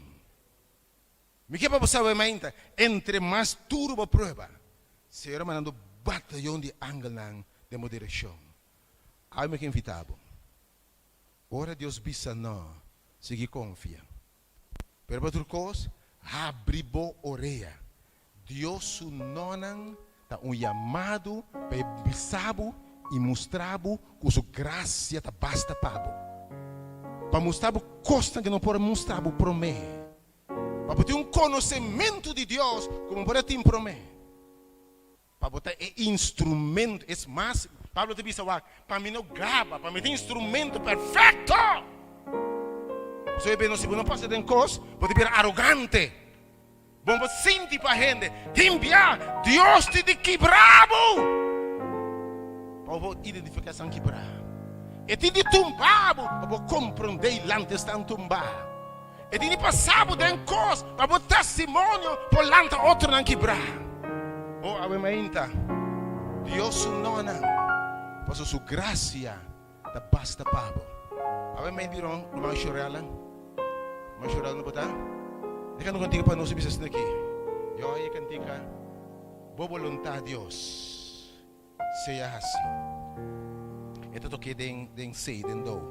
Mi ke pa bo sa awe mainta entre mas duru bo prueba Señor a mandando batayon di angelnan den bo direkshon. Awe mi ke invita bo ora Dios bisa no sigui konfia. Pero pa tur kos, habri bo orea. Dios su nonan ta un yamado pa e bisa bo i mustra bo ku su grasia ta basta pa bo. Pa mustra bo kosnan ku e no por a mustra bo promé. Pa bo tin un konosementu di Dios ku bo no por a tin promé. Pa bo ta e instrumento. Es mas, Pablo ta bisa wak, pa mi no gaba, pa mi ta instrumento perfecto. Pasobra e beno si bo no pasa den cos, bo ta bira arogante. Bo no por sinti pa hende. Tin bia, Dios tin di kibra bo pa bo por identifica esnan kibra. E tin di tumba bo pa bo comprende i lanta esnan tumba. E tin di pasa bo den kos pa bo testimonio por lanta otronan kibrá. O awe mainta, Dios su nonan, paso su gracia ta basta pa bo. Awe mainta ruman, ruman Shorella, ruman Shorella no por ta? Deja no cantica pa nos bisa asina aki. Yo e cantica, Bo boluntad Dios sea haci. E ta toke den den C, den do.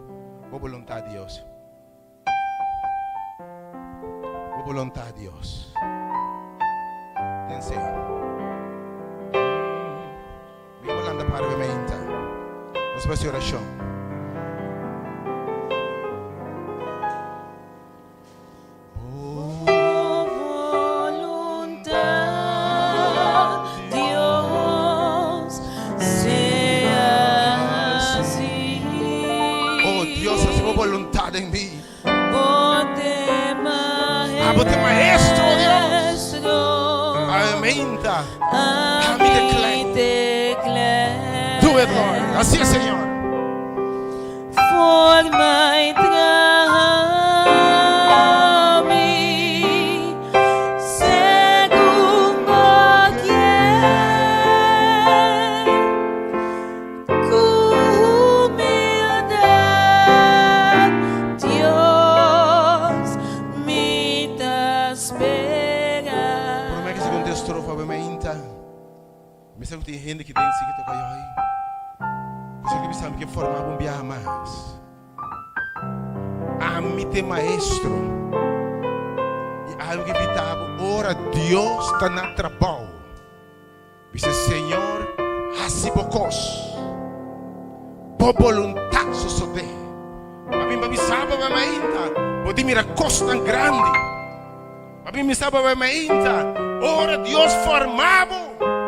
Bo boluntad Dios. Bo boluntad Dios. Den C. Mi por lanta para be mainta. Nos bai haci oracion. Bo voluntad, Dios, sea haci. Oh Dios, haci bo voluntad den mi. Bo t'e Abo t'e maestro, oh Dios. maestro. Awe mainta, ami t'e klei. Ami t'e klei. Do it, Lord. Haci'e, Señor. Forma i traha mi segun bo kier. Ku humildat, Dios, mi ta spera. Promé ku segundo estrofa bo mainta. Mi sa ku tin hende ki den sigui toka yoy. Pasobra ki mi sa mi ke forma bo un biaha mas. Ami t'e maestro i algu ke bita bo ora Dios ta na trabou. Bisa, Señor, hasi bo kos. Bo boluntat sosodé. Pa mi bisa bo mainta, bo tin mira kosnan grandi. Pa mi bisa bo mainta, ora Dios forma bo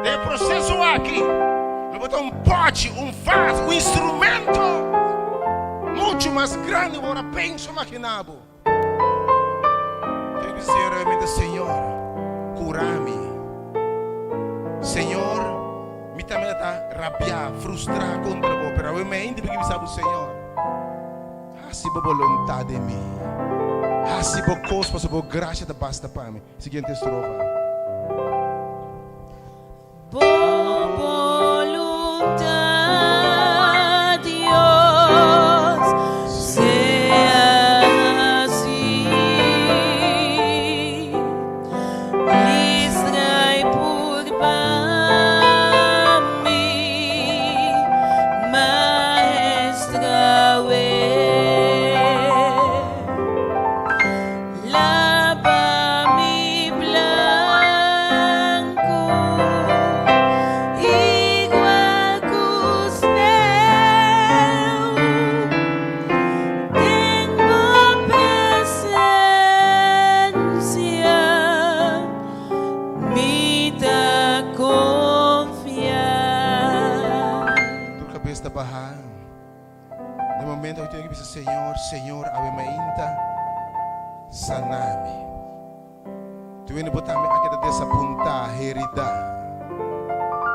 den e proseso aki, lo bo ta un pochi, un vaso, un instrumento muchu mas grandi ku bo ora pensa o magina bo. Tin ku bisa Señor realmente, Señor, kura mi. Señor, mi tambe ta rabiá, frustrá kontra bo, pero awe mainta mi ke bisa bo, Señor, Hasi bo boluntat den mi. Hasi bo kos pasobra bo grasia ta basta pa mi. Siguiente estrofa. Bo boluntat, Dios, sea hasí. Listra i purba mi, Maestro awe. Laba mi blanku igual ku sneu. Den bo presensia mi ta konfia. Tur kabes ta baha. Den momento ku tin ke bisa, Señor, Señor, awe mainta sana mi. Tur hende por tambe a keda desapuntá, heridá.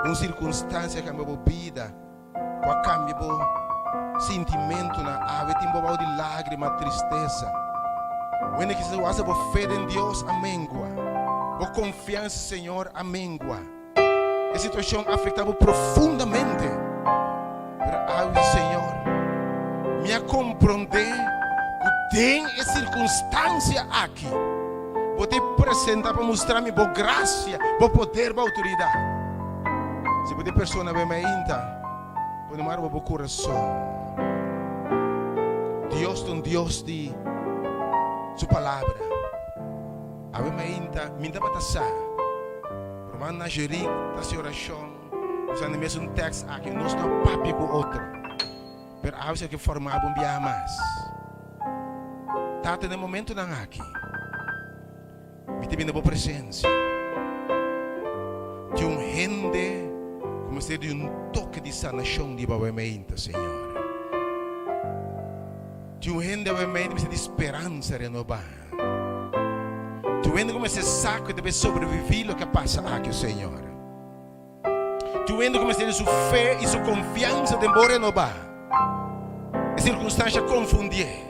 Un sirkunstansia a kambia bo bida, ku a kambia bo sintimentunan. Awe tin bo bou di lágrima, tristesa. Un hende kisas wak bo fe den Dios a mengua, bo konfiansa Señor a mengua. E situashon a afektá bo profundamente. Pero awe, Señor, mi a komprondé ku den e sirkunstansia aki, Bo ta presentá pa mustra mi Bo grasia, Bo poder, Bo outoridat. Si bo ta e persona awe mainta, pone mano riba bo kurason. Dios ta un Dios di Su Palabra. Awe mainta mi tabata sa. Ruman Najerik ta hasi orashon usando e mesun tèks aki. Nos no a papia ku otro, pero awe esaki forma bo un biaha mas. Tata, den e momentunan aki, mi ta bini na bo presensia. Tin un hende ku mester di un toke di sanashon riba awe mainta, Señor. Tin un hende awe mainta mester di speransa renobá. Tu hende ku mester sa ku e ta bay sobreviví loke a pasa aki, o Señor. Tu hende ku mester di su fe i su konfiansa den Bo renobá. E sirkunstansha konfundié.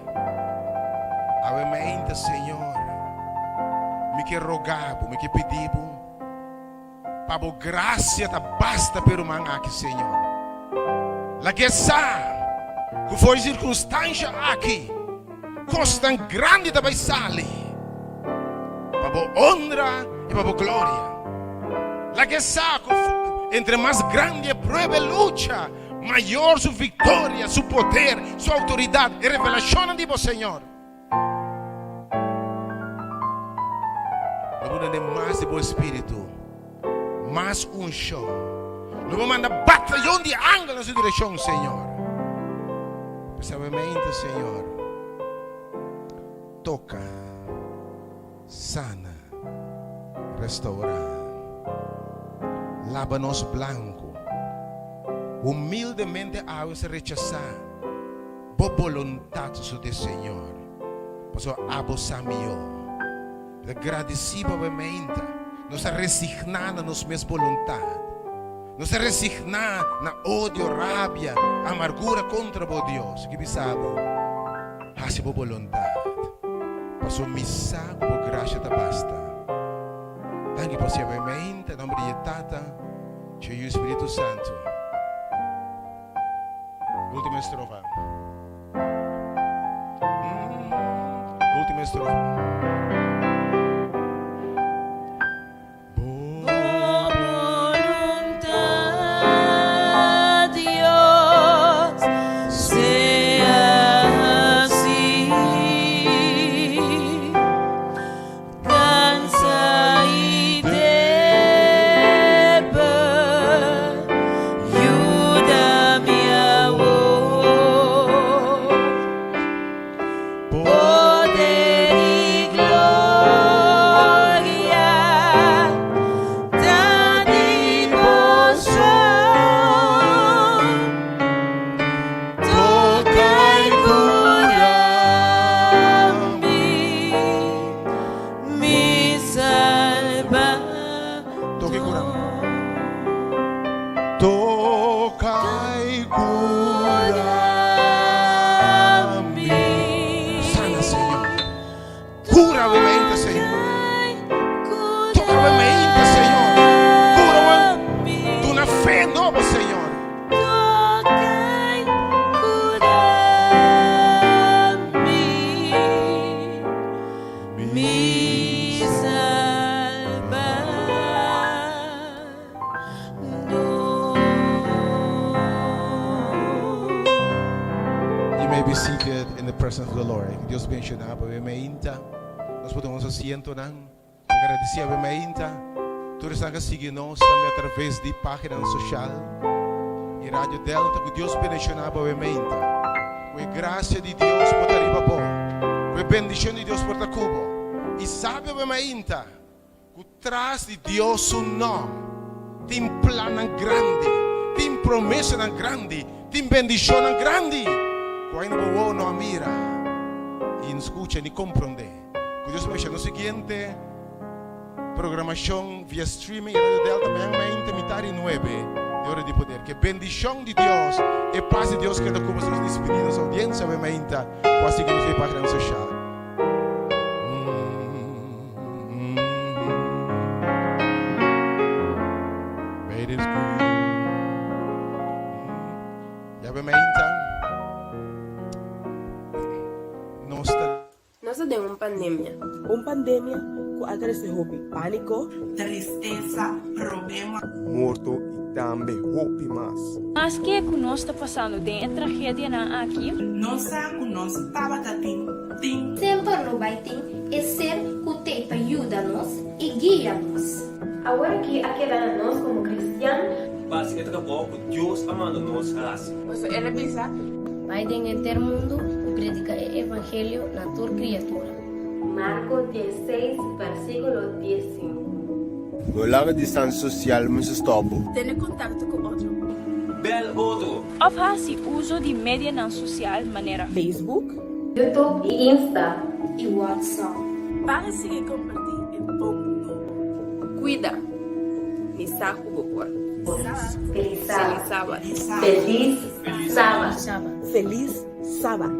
Awe mainta, Señor, mi ke roga Bo, mi ke pidi Bo. Pa bo gracia ta basta p'e ruman aki, Señor. Lag'é sa ku for di sirkunstansha aki kosnan grandi ta bai sali pa bo honra i pa bo gloria. Lag'é sa ku entre mas grandi e prueba e lucha, mayor su viktoria, su poder, su outoridat, e revelashonnan di bo, Señor. Lo bo duna mas di bo espíritu, mas unshon. Lo bo manda batayon di angel na su direkshon, Señor. Pesabamente, Señor, toka, sana, restourá. Laba nos blanku. Humildemente awe nos a rechasá. Bo boluntat sosodé Señor, pasobra abo sa mihó. Mi ta gradisí pa bo e meinta. Nos a resigná na nos mes boluntat. Nos a resigná na odio, rabia, amargura kontra bo, Dios. Ki bisa bo, hasi bo boluntat, pasobra mi sa ku bo grasia ta basta. Danki pa siña bo e meinta, na nomber di e Tata, dje Yu i Spiritu Santu. Última estrofa. Última estrofa. Bo boluntat, Dios, sea hasí. Cansa y debe, yuda mi awor. Poder y gloria ta di bo so. Toca y cura mi. Mi Salbador. Toca y cura. Toca y cura mi. Sana, Señor. Cura mi mente, Señor. Toca mi mente, Señor. Cura mi. Duna fe nobo, Señor. Toca y cura mi, mi Salbador. You may be seated in the presence of the Lord. Dios bendiciona bo mainta. Nos por tuma nos asientonan. Agradeci awe mainta tur esnan cu a sigui nos tambe atraves di paginanan social y Radio Delta. Cu Dios bendiciona bo awe mainta. Cu e gracia di Dios por ta riba bo. Cu e bendicion di Dios por ta cu bo. Y sabi awe mainta cu tras di Dios su nom tin plannan grandi, tin promesanan grandi, tin bendicionnan grandi cu ainda bo wowo no a mira y no scucha ni comprende. Ku Dios bendicion. Nos siguiente programacion via streaming y Radio Delta mañana mainta mitad di nuebe di Ora di Poder. Ke bendicion di Dios, e paz di Dios keda ku boso. Nos dispidi nos audiencia awe mainta ku a sigui nos via paginanan social. Ya awe mainta nos ta. Nos ta den un pandemia. Un pandemia ku a trese hopi pániko. Tristesa, problema. Morto i tambe hopi mas. Maske ku nos ta pasando den e tragedianan aki. Nos sa ku nos tabata tin, tin. Semper lo bai tin e ser ku t'ei pa yuda nos i guia nos. Awor aki a keda na nos komo kristian. Basi e trabou ku Dios a manda nos hasi. Pasobra el a bisa. Bai den henter mundu i prediká e evangelio na tur kriatura. Marko diesseis, versíkulo diesinku. No laga distansia sosial mester stòp bo. Tene kontakto ku otro. Bèl otro. Òf hasi uso di medianan sosial manera. Facebook. YouTube i Insta. I WhatsApp. Para sigui kompartí e bon nobo. Kuida. Mi sa ku bo por. Felis Sabat. Felis Sabat. Felis Sabat.